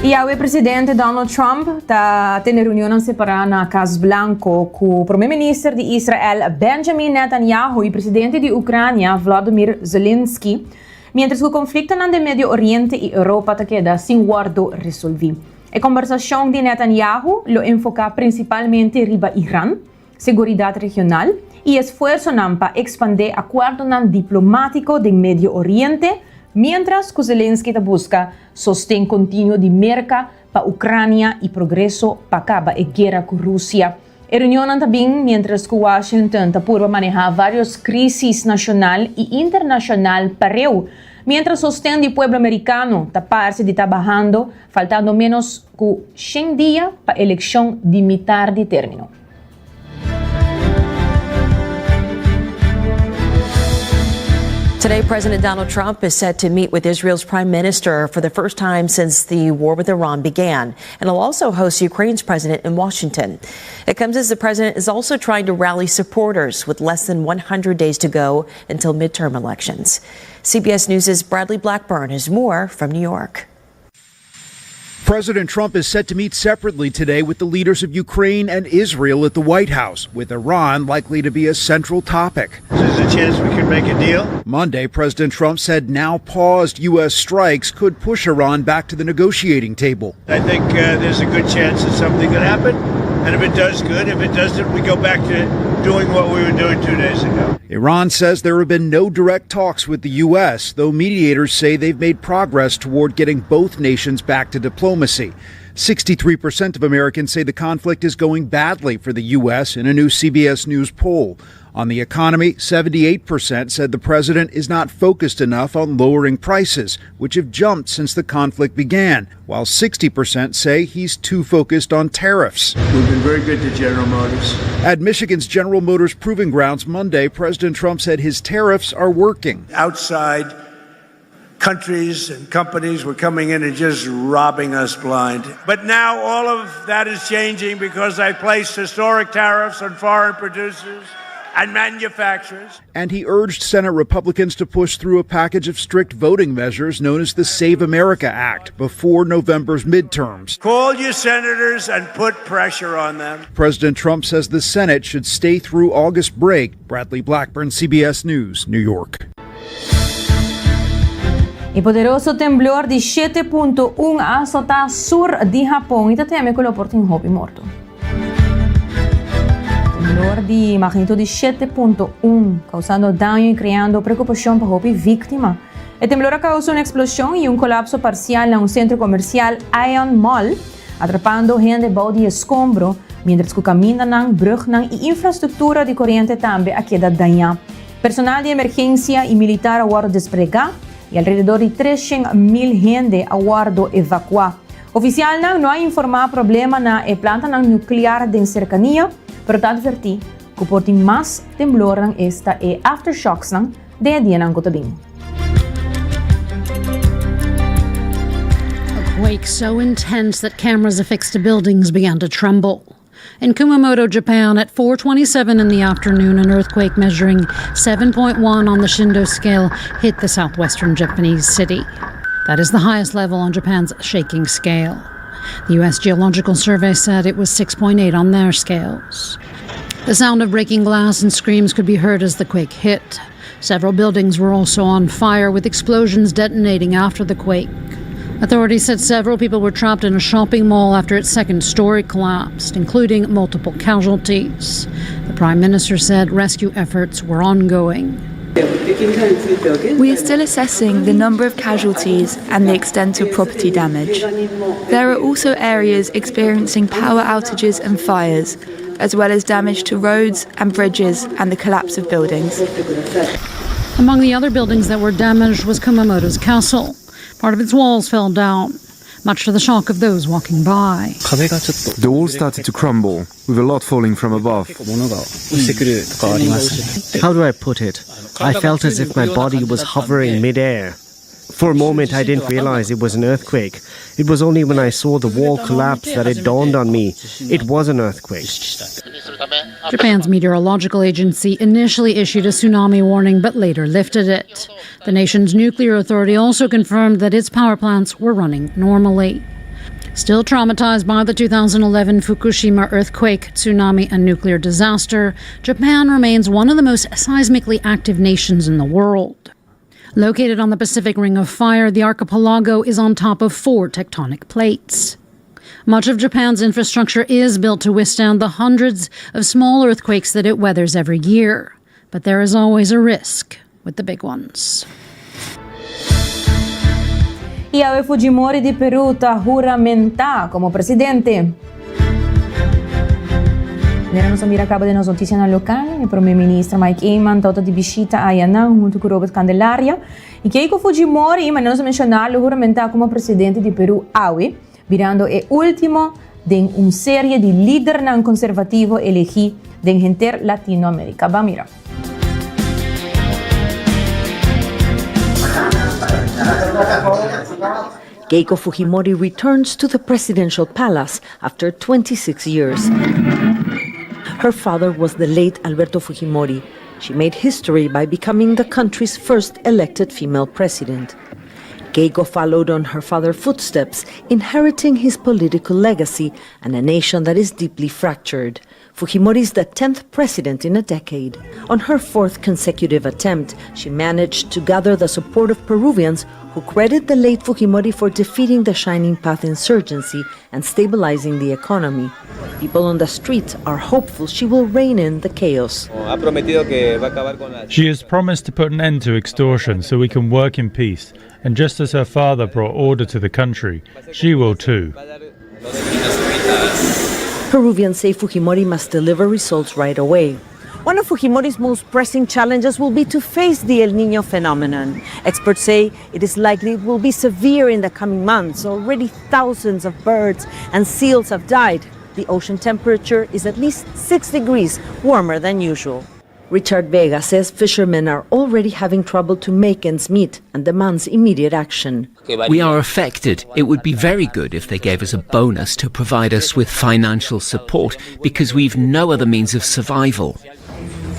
Y awe presidente Donald Trump ta tene reunionnan separa na Cas Blanco cu prome minister di Israel Benjamin Netanyahu y presidente di Ucrania Vladimir Zelensky, mientras cu conflictonan den Medio Oriente y Europa ta keda sin wordo resolvi. E kombersashon di Netanyahu lo enfoká prinsipalmente riba Iran, seguridat regional i esfuersonan pa ekspandé akuerdonan diplomátiko den Medio Oriente, miéntras ku Zelensky ta buska sosten kontinuo di Merka pa Ukrania i progreso pa kaba e guera ku Rusia. E reunionnan ta bin mientras cu Washington ta purba maneha varios crisis nacional y internacional pareu, mientras sosten di pueblo Mericano ta parce di ta bahando, faltando menos cu shen dia pa eleccion di mitar di termino. Today, President Donald Trump is set to meet with Israel's prime minister for the first time since the war with Iran began, and he'll also host Ukraine's president in Washington. It comes as the president is also trying to rally supporters with less than 100 days to go until midterm elections. CBS News' Bradley Blackburn has more from New York. President Trump is set to meet separately today with the leaders of Ukraine and Israel at the White House, with Iran likely to be a central topic. There's a chance we could make a deal. Monday, President Trump said now paused U.S. strikes could push Iran back to the negotiating table. I think uh, there's a good chance that something could happen. And if it does, good. If it doesn't, we go back to doing what we were doing two days ago. Iran says there have been no direct talks with the U.S., though mediators say they've made progress toward getting both nations back to diplomacy. 63% of Americans say the conflict is going badly for the U.S. in a new CBS News poll. On the economy, 78% said the president is not focused enough on lowering prices, which have jumped since the conflict began, while 60% say he's too focused on tariffs. We've been very good to General Motors. At Michigan's General Motors Proving Grounds Monday, President Trump said his tariffs are working. Outside countries and companies were coming in and just robbing us blind. But now all of that is changing because I placed historic tariffs on foreign producers and manufacturers. And he urged Senate Republicans to push through a package of strict voting measures known as the Save America Act before November's midterms. Call your senators and put pressure on them. President Trump says the Senate should stay through August break. Bradley Blackburn, CBS News, New York. E poderoso temblor di 7.1 a asotá sur di Hapon i ta teme ku lo por tin hopi morto. Temblor di magnitud di 7.1, causando daño y creando preocupacion pa hopi victima. E temblor a causa un explosion y un colapso parcial na un centro comercial Aeon Mall, atrapando hende bou di escombro, mientras cu camindanan, brugnan y infrastructura di coriente tambe a keda daña. Personal di emergencia y militar a wordo desplega y alrededor di 300 mil hende a wordo evacua. Oficialnan no a informa problema na e plantanan nuclear den cercania, pero ta adverti cu por tin mas temblornan esta e aftershocksnan den e dianan cu ta bin. A quake so intense that cameras affixed to buildings began to tremble. In Kumamoto, Japan, at 4:27 in the afternoon, an earthquake measuring 7.1 on the Shindo scale hit the southwestern Japanese city. That is the highest level on Japan's shaking scale. The U.S. Geological Survey said it was 6.8 on their scales. The sound of breaking glass and screams could be heard as the quake hit. Several buildings were also on fire, with explosions detonating after the quake. Authorities said several people were trapped in a shopping mall after its second story collapsed, including multiple casualties. The Prime Minister said rescue efforts were ongoing. We are still assessing the number of casualties and the extent of property damage. There are also areas experiencing power outages and fires, as well as damage to roads and bridges and the collapse of buildings. Among the other buildings that were damaged was Kumamoto's castle. Part of its walls fell down, much to the shock of those walking by. The wall started to crumble, with a lot falling from above. How do I put it? I felt as if my body was hovering midair. For a moment, I didn't realize it was an earthquake. It was only when I saw the wall collapse that it dawned on me it was an earthquake. Japan's meteorological agency initially issued a tsunami warning but later lifted it. The nation's nuclear authority also confirmed that its power plants were running normally. Still traumatized by the 2011 Fukushima earthquake, tsunami, and nuclear disaster, Japan remains one of the most seismically active nations in the world. Located on the Pacific Ring of Fire, the archipelago is on top of four tectonic plates. Much of Japan's infrastructure is built to withstand the hundreds of small earthquakes that it weathers every year. But there is always a risk with the big ones. Y awe Fujimori di Peru ta huramenta como presidente. Manera nos a mira caba den nos noticianan local, e Prome Minister Mike Eman tawata di bishita ayanan hunto cu Robert Candelaria y Keiko Fujimori, manera nos a menciona, lo huramenta como presidente di Peru awe, birando e ultimo den un serie di lidernan conservativo elegi den henter Latinoamerica. Ban mira. Keiko Fujimori returns to the presidential palace after 26 years. Her father was the late Alberto Fujimori. She made history by becoming the country's first elected female president. Keiko followed on her father's footsteps, inheriting his political legacy and a nation that is deeply fractured. Fujimori is the 10th president in a decade. On her fourth consecutive attempt, she managed to gather the support of Peruvians who credit the late Fujimori for defeating the Shining Path insurgency and stabilizing the economy. People on the streets are hopeful she will rein in the chaos. She has promised to put an end to extortion so we can work in peace. And just as her father brought order to the country, she will too. Peruvians say Fujimori must deliver results right away. One of Fujimori's most pressing challenges will be to face the El Nino phenomenon. Experts say it is likely it will be severe in the coming months. Already thousands of birds and seals have died. The ocean temperature is at least 6 degrees warmer than usual. Richard Vega says fishermen are already having trouble to make ends meet and demands immediate action. We are affected. It would be very good if they gave us a bonus to provide us with financial support because we've no other means of survival.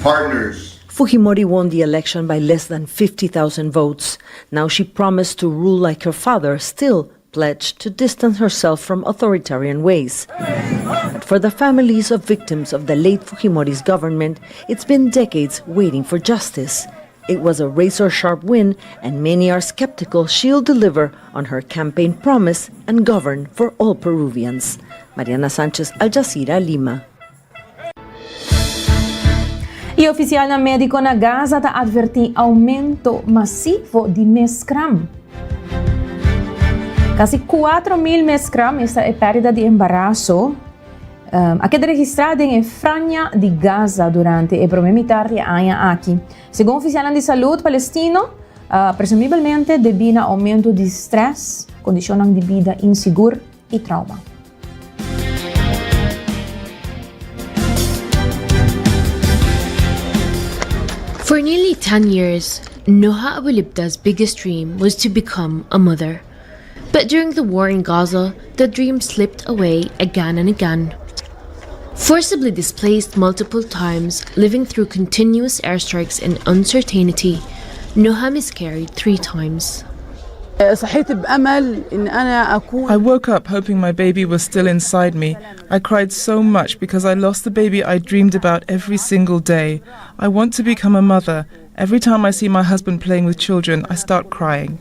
Partners. Fujimori won the election by less than 50,000 votes. Now she promised to rule like her father, still pledged to distance herself from authoritarian ways. But for the families of victims of the late Fujimori's government, it's been decades waiting for justice. It was a razor sharp win, and many are skeptical she'll deliver on her campaign promise and govern for all Peruvians. Mariana Sanchez, Al Jazeera, Lima. E oficialnan medico na Gaza ta adverti aumento masivo di miskraam. Casi 4.000 miskraam, esta e perdida di embaraso, um, a keda registra den e franja di Gaza durante e prome mitar di aña aki. Segun oficialnan di salud palestino, uh, presumiblemente debi na aumento di stress, condicionnan di bida insigur y trauma. For nearly 10 years, Noha Abu Libda's biggest dream was to become a mother. But during the war in Gaza, the dream slipped away again and again. Forcibly displaced multiple times, living through continuous airstrikes and uncertainty, Noha miscarried three times. I woke up hoping my baby was still inside me. I cried so much because I lost the baby I dreamed about every single day. I want to become a mother. Every time I see my husband playing with children, I start crying.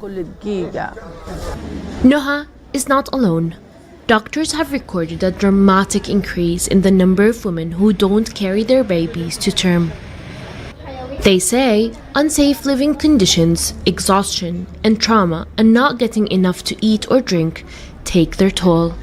Noha is not alone. Doctors have recorded a dramatic increase in the number of women who don't carry their babies to term. They say unsafe living conditions, exhaustion, and trauma, and not getting enough to eat or drink take their toll.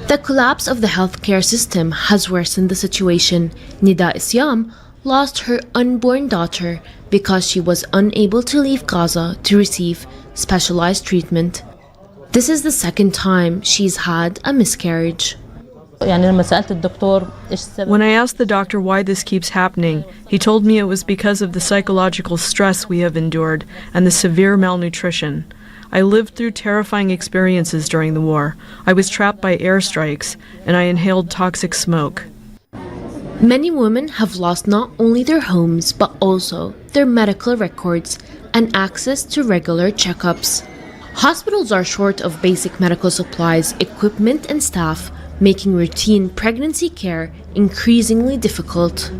The collapse of the healthcare system has worsened the situation. Nida Isyam lost her unborn daughter because she was unable to leave Gaza to receive specialized treatment. This is the second time she's had a miscarriage. When I asked the doctor why this keeps happening, he told me it was because of the psychological stress we have endured and the severe malnutrition. I lived through terrifying experiences during the war. I was trapped by airstrikes and I inhaled toxic smoke. Many women have lost not only their homes but also their medical records and access to regular checkups. Hospitals are short of basic medical supplies, equipment, and staff, making routine pregnancy care increasingly difficult.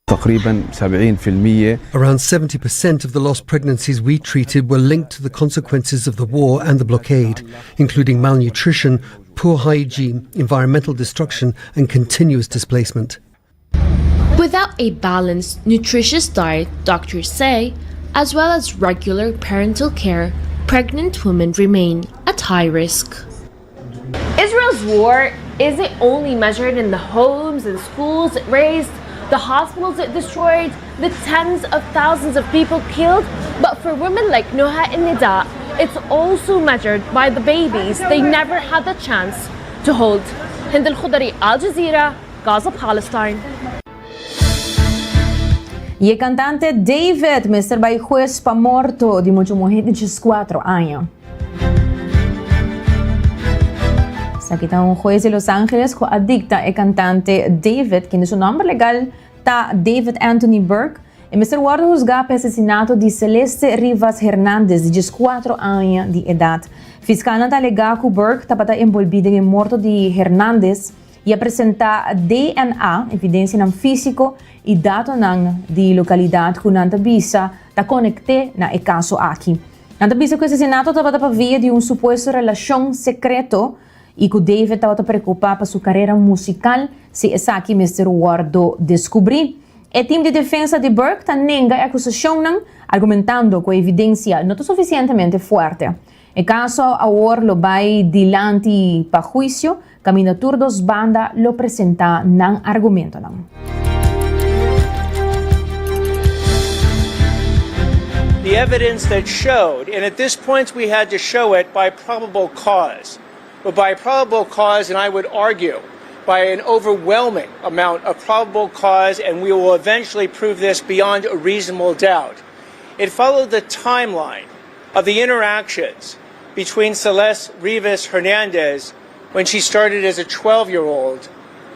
تقريبا 70% Around 70% of the lost pregnancies we treated were linked to the consequences of the war and the blockade, including malnutrition, poor hygiene, environmental destruction, and continuous displacement. Without a balanced, nutritious diet, doctors say, as well as regular parental care, pregnant women remain at high risk. Israel's war Is it only measured in the homes and schools it razed, the hospitals it destroyed, the tens of thousands of people killed? But for women like Noha and Nida, it's also measured by the babies they never had the chance to hold. Hind Al Khudari, Al Jazeera, Gaza, Palestine. E cantante David mester bay hues pa morto di mucha muhe di 14 aña. Esaki ta un hues di Los Angeles cu a dicta e cantante David, kende su nomber legal ta David Anthony Burke, e mester wordo huzga pa asesinato di Celeste Rivas Hernandez di 14 aña di edad. Fiscalnan ta alega cu Burke tabata enbolbi den e morto di Hernandez y a presenta DNA, evidencianan fisico y datonan di localidad cu nan ta bisa ta conecte na e caso aki. Nan ta bisa cu e asesinato tabata pa via di un supuesto relacion secreto y cu David tabata preocupa pa su carera musical si esaki mester wordo descubri. E team di defensa di Burke ta nenga e acusacionnan, argumentando cu e evidencia no ta suficientemente fuerte. E caso awor lo bay dilanti pa huicio, caminda tur dos banda lo presenta nan argumentonan. The evidence that showed, and at this point we had to show it by probable cause, but by probable cause, and I would argue by an overwhelming amount of probable cause, and we will eventually prove this beyond a reasonable doubt. It followed the timeline of the interactions between Celeste Rivas Hernandez when she started as a 12 year old,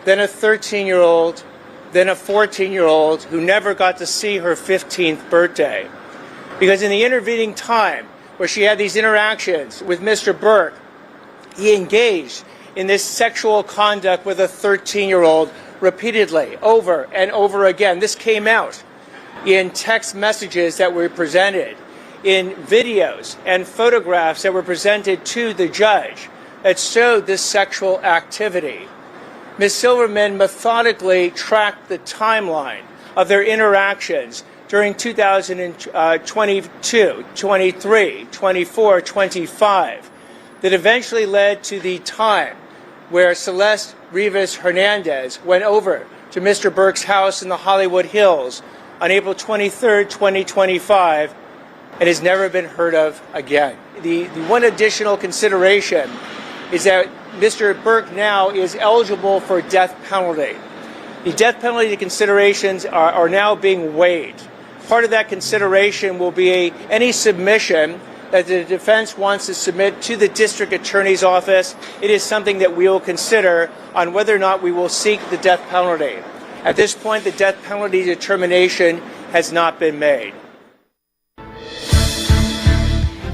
then a 13 year old, then a 14 year old who never got to see her 15th birthday. Because in the intervening time where she had these interactions with Mr. Burke, he engaged in this sexual conduct with a 13 year old repeatedly, over and over again. This came out in text messages that were presented, in videos and photographs that were presented to the judge that showed this sexual activity. Ms. Silverman methodically tracked the timeline of their interactions during 2022, 23, 24, 25 that eventually led to the time where Celeste Rivas Hernandez went over to Mr. Burke's house in the Hollywood Hills on April 23, 2025, and has never been heard of again. The, the one additional consideration is that Mr. Burke now is eligible for death penalty. The death penalty considerations are, are now being weighed. Part of that consideration will be a, any submission that the defense wants to submit to the district attorney's office. It is something that we will consider on whether or not we will seek the death penalty. At this point, the death penalty determination has not been made.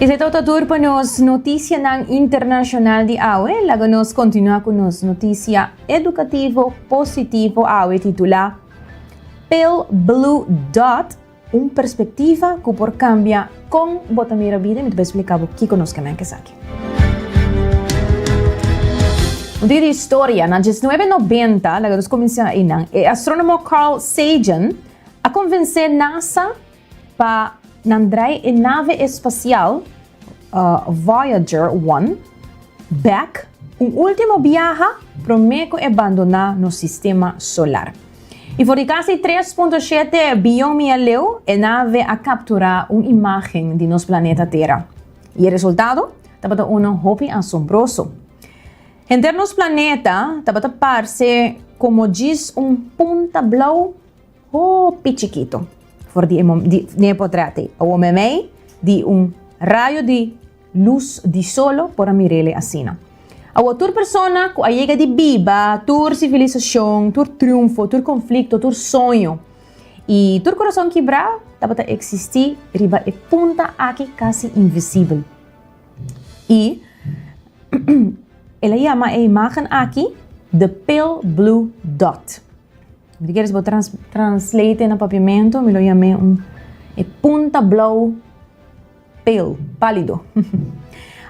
Esey ta tur pa nos noticianan internacional di awe. Laga nos continua cu nos noticia educativo positivo awe titula Pale Blue Dot, un perspectiva cu por cambia con bo ta mira bida. Mi ta explica kico nos kier esaki. Un dia di historia, na 1990, laga nos cuminsa ey, e astronomo Carl Sagan a convence NASA pa nan draai e nave espacial Voyager 1 back un ultimo biaha prome cu e abandona nos sistema solar. Y for di casi 3.7 biyon miya leu, e nave a captura un imagen di nos planeta Tera. Y e resultado tabata uno hopi asombroso. Henter nos planeta tabata parce como djis un punta blauw hopi chikito. For di, di, di portret. O meme di un rayo di luz di solo por a mir'e asina. A tur persona cu a yega di biba, tur civilisacion, tur triunfo, tur conflicto, tur soño y tur curason kibra, tabata existi riba e punta aki casi invisibel. Y el a yama e imagen aki The Pale Blue Dot. Si kier trans translate na papiamento, mi lo yam'e un e punta blauw pale, palido.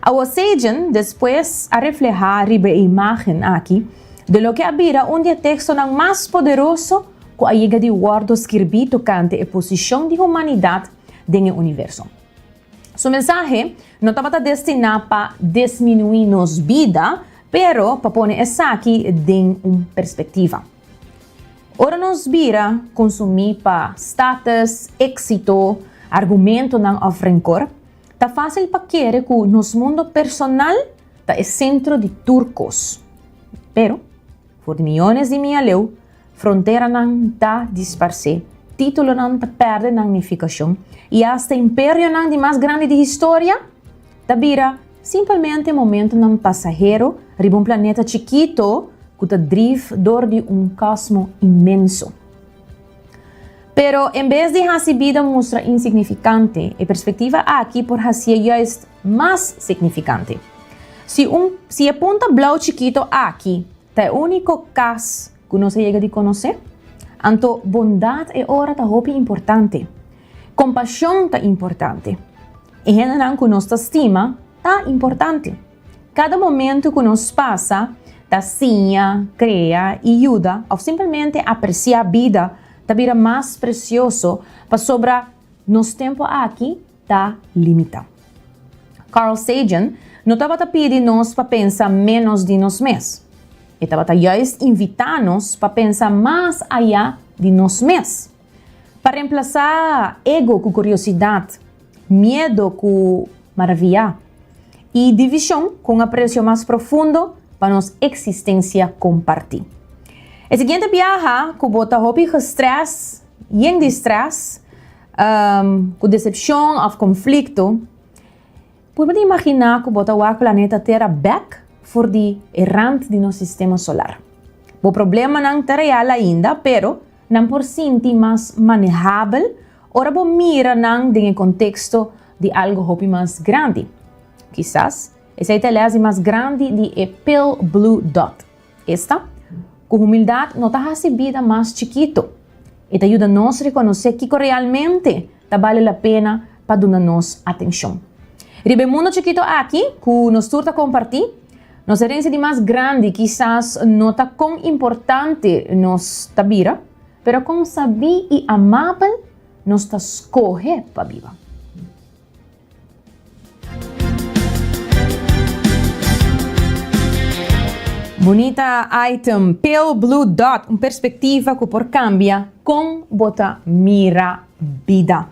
E Sagan despues a refleha riba e imagen aki di loke a bira un di e textonan mas poderoso cu a yega di wordo skirbi tocante e posicion di humanidad den universo. Su mensahe no tabata destina pa disminui nos bida, Pero pa pone esaki den un perspectiva. Ora nos bira consumi pa status, exito, argumentonan of rencor, ta facil pa kere cu nos mundo personal ta e centro di tur cos. Pero, for di miyones di mia leu, fronteranan ta disparce, titulonan ta perde nan nificacion y hasta imperionan di mas grandi di historia ta bira simpelmente momentonan pasahero riba un planeta chikito cu ta drif dor di un cosmo inmenso. Pero en bes di haci bida mustra insignificante, e perspectiva aki por hacié juist mas significante. Si un si e punta blauw chikito aki ta e unico cas cu nos a yega di conoce, anto bondad e ora ta hopi importante. Compasion ta importante. E hendenan ku nos ta stima ta importante. Kada momentu ku nos pasa ta siña, krea i yuda òf simpelmente apresiá bida ta bira mas presioso pasobra nos tempu aki ta limitá. Carl Sagan no tabata pidi nos pa pensa ménos di nos mes. E tabata juist invitá nos pa pensa mas ayá di nos mes. Pa remplasá ego ku kuriosidat, miedo ku maraviyá, i divishon ku un apresio mas profundo pa nos eksistensia kompartí. E siguiente biaha ku bo ta hopi gestrès, yen di strès, ku desepshon òf konflikto, purba di imaginá ku bo ta wak planeta Tera bèk for di e rant di nos sistema solar. Bo problemanan ta real ainda, pero Nan por sinti mas manehabel ora bo mira nan den e konteksto di algu hopi mas grandi. Kisas esei ta e lès di mas grandi di e Pale Blue Dot, esta, ku humildat no ta hasi bida mas chikitu, e ta yuda nos rekonosé kiko realmente ta bale la pena pa duna nos atenshon. Riba e mundu chikitu aki ku nos tur ta kompartí, nos herensia di mas grandi kisas no ta kon importante nos ta bira, pero kon sabí i amabel nos ta skohe pa biba. Bunita item, Pale Blue Dot, un perspectiva cu por cambia con bo ta mira bida.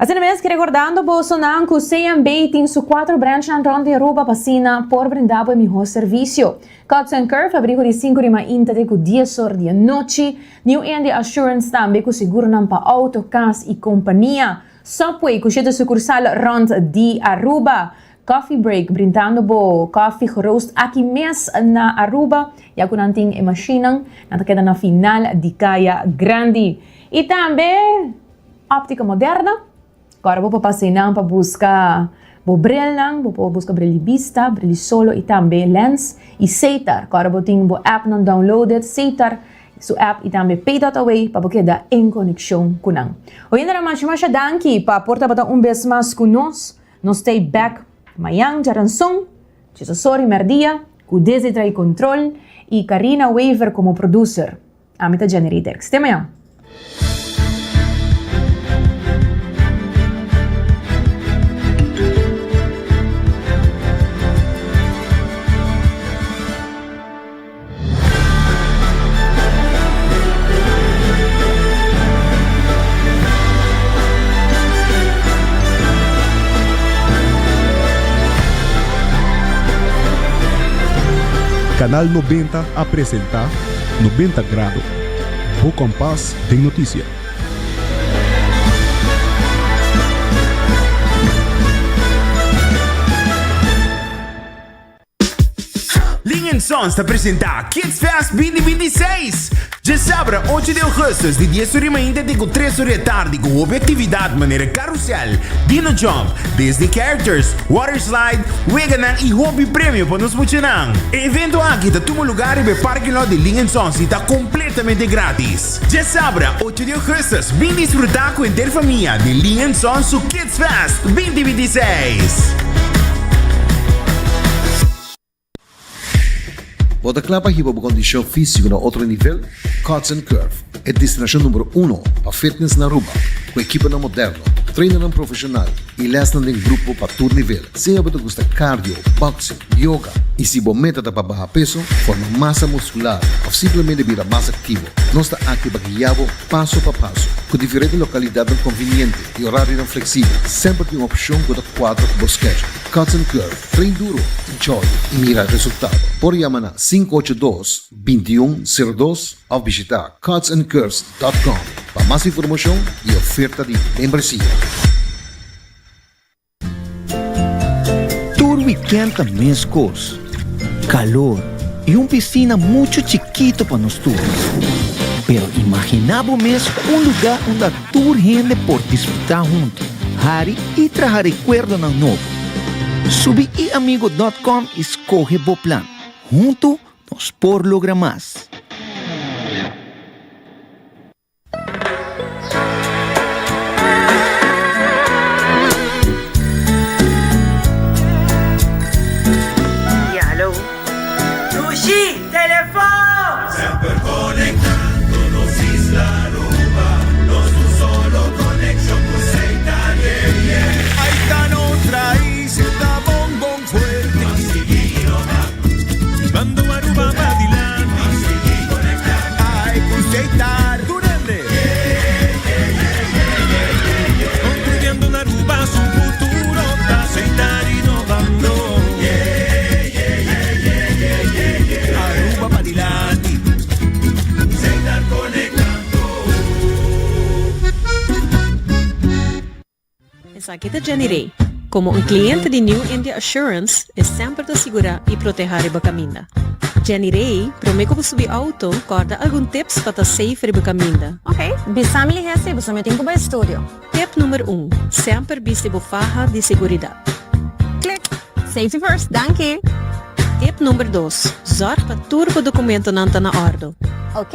Asina mes, recordando bosonan cu CMB tin su cuatro branchnan rond di Aruba pa asina por brinda bo e miho servicio. Cuts and Curve abrigo di cinco di mainta te cu dies or di anochi. New India Assurance tambe cu seguronan pa auto, cas y compania. Subway ku shete sukursal rònt di Aruba. Coffee Break brintando bo kòfi geroost aki mes na Aruba, ya ku nan tin e mashinnan, nan ta keda na final di Kaya Grandi. I tambe Optica Moderna, ku ora bo por pasa einan pa buska bo brilnan, bo por buska bril di bista, bril di solo i tambe lens. I Setar, ku ora bo tin bo appnan downloaded, Setar Su app y tambe Pay dot Away pa bo keda en conexion cu nan. Oyendenan masha masha danki pa por tabata un bes mas cu nos. Nos stay back mayan djaranson, djesasor y merdia cu Desi trae control y Karina Wever como producer. Ami ta Jenny Riederks. Te mayan! Canal 90 a presenta 90 Grado, bo kompas den notisia. Ling and Sons ta presenta Kids Fest 2026! Djesabra ocho di augustus di dies ora di mainta te cu tres ora di atardi cu hopi actividad manera carrousel, dino jump, Disney characters, water slide, weganan y hopi premio pa nos muchanan. E evento aki ta tuma lugar riba e parking lot di Ling and Sons y ta completamente gratis. Djesabra ocho di augustus bin disfruta cu henter famia di Ling and Sons su Kids Fest 2026! Bo ta kla pa hiba bo kondishon físiko na otro nivel? Cuts and Curve, e destinashon numero uno pa fitness na Aruba, ku ekiponan moderno, trainernan profeshonal i lèsnan den grupo pa tur nivel. Sea bo ta gusta cardio, boxing, yoga i si bo meta ta pa baha peso, forma masa muskular òf simplemente bira mas aktivo, nos ta aki pa guia bo paso pa paso. Ku diferente lokalidatnan konviniente i orarionan fleksibel, semper tin un opshon ku ta kuadra ku bo schedule. Cuts and Curve, train duro, enjoy i mira resultado. Por yama na 582 21 02 òf bishitá cutsandcurves dòt com pa mas informashon i oferta di membresia. Tur weekend ta mescos, calor y un piscina mucho chikito pa nos tur. Pero imagina bo mes un lugar unda tur hende por disfruta hunto, hari y traha recuerdonan nobo. Subi iamigo dot com y scoge bo plan. Hunto nos por logra mas. Ja, hallo. Dushi, telefon! Semper conectando nos isla Aruba, nos un solo conexion cu Setar, yeah, yeah. Ahí ta nos raiz, ta bon bon fuerte. Ban sigui innova. Bando Aruba pa dilanti. Ban sigui conecta. Ai cu Setar. Tur hende. Construyendo un Aruba su futuro ta Setar innovando. Aruba pa dilanti. Setar conectando. Esaki ta Jenny Rey. Como un cliente di New India Assurance, e semper ta sigura y proteha riba caminda. Jenny Rey, prome cu bo subi auto, corda algun tips pa ta safe riba caminda. Ok, bisa mi lihe si boso mi tin cu bay studio. Tip number un, Semper bisti bo faha di seguridad. Click! Safety first, danki! Tip number dos, Zorg pa tur bo documentonan ta na ordo. Ok,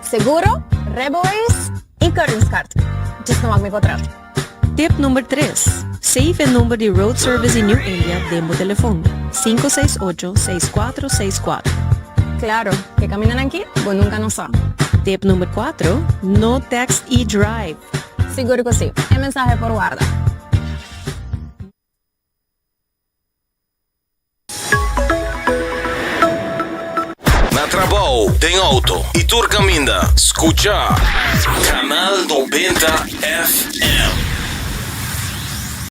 seguro, rijbewijs y keuringskaart. Djis no wak mi potret. Tip number tres, Save e number di Road Service di New India den bo telefon, 568 6464. Claro, ke camindanan aki bo nunca no sa. Tip number cuatro, No text y drive. Sigur cu si, e mensahe por warda. Na trabou, den auto y tur caminda, scucha Canal 90 FM.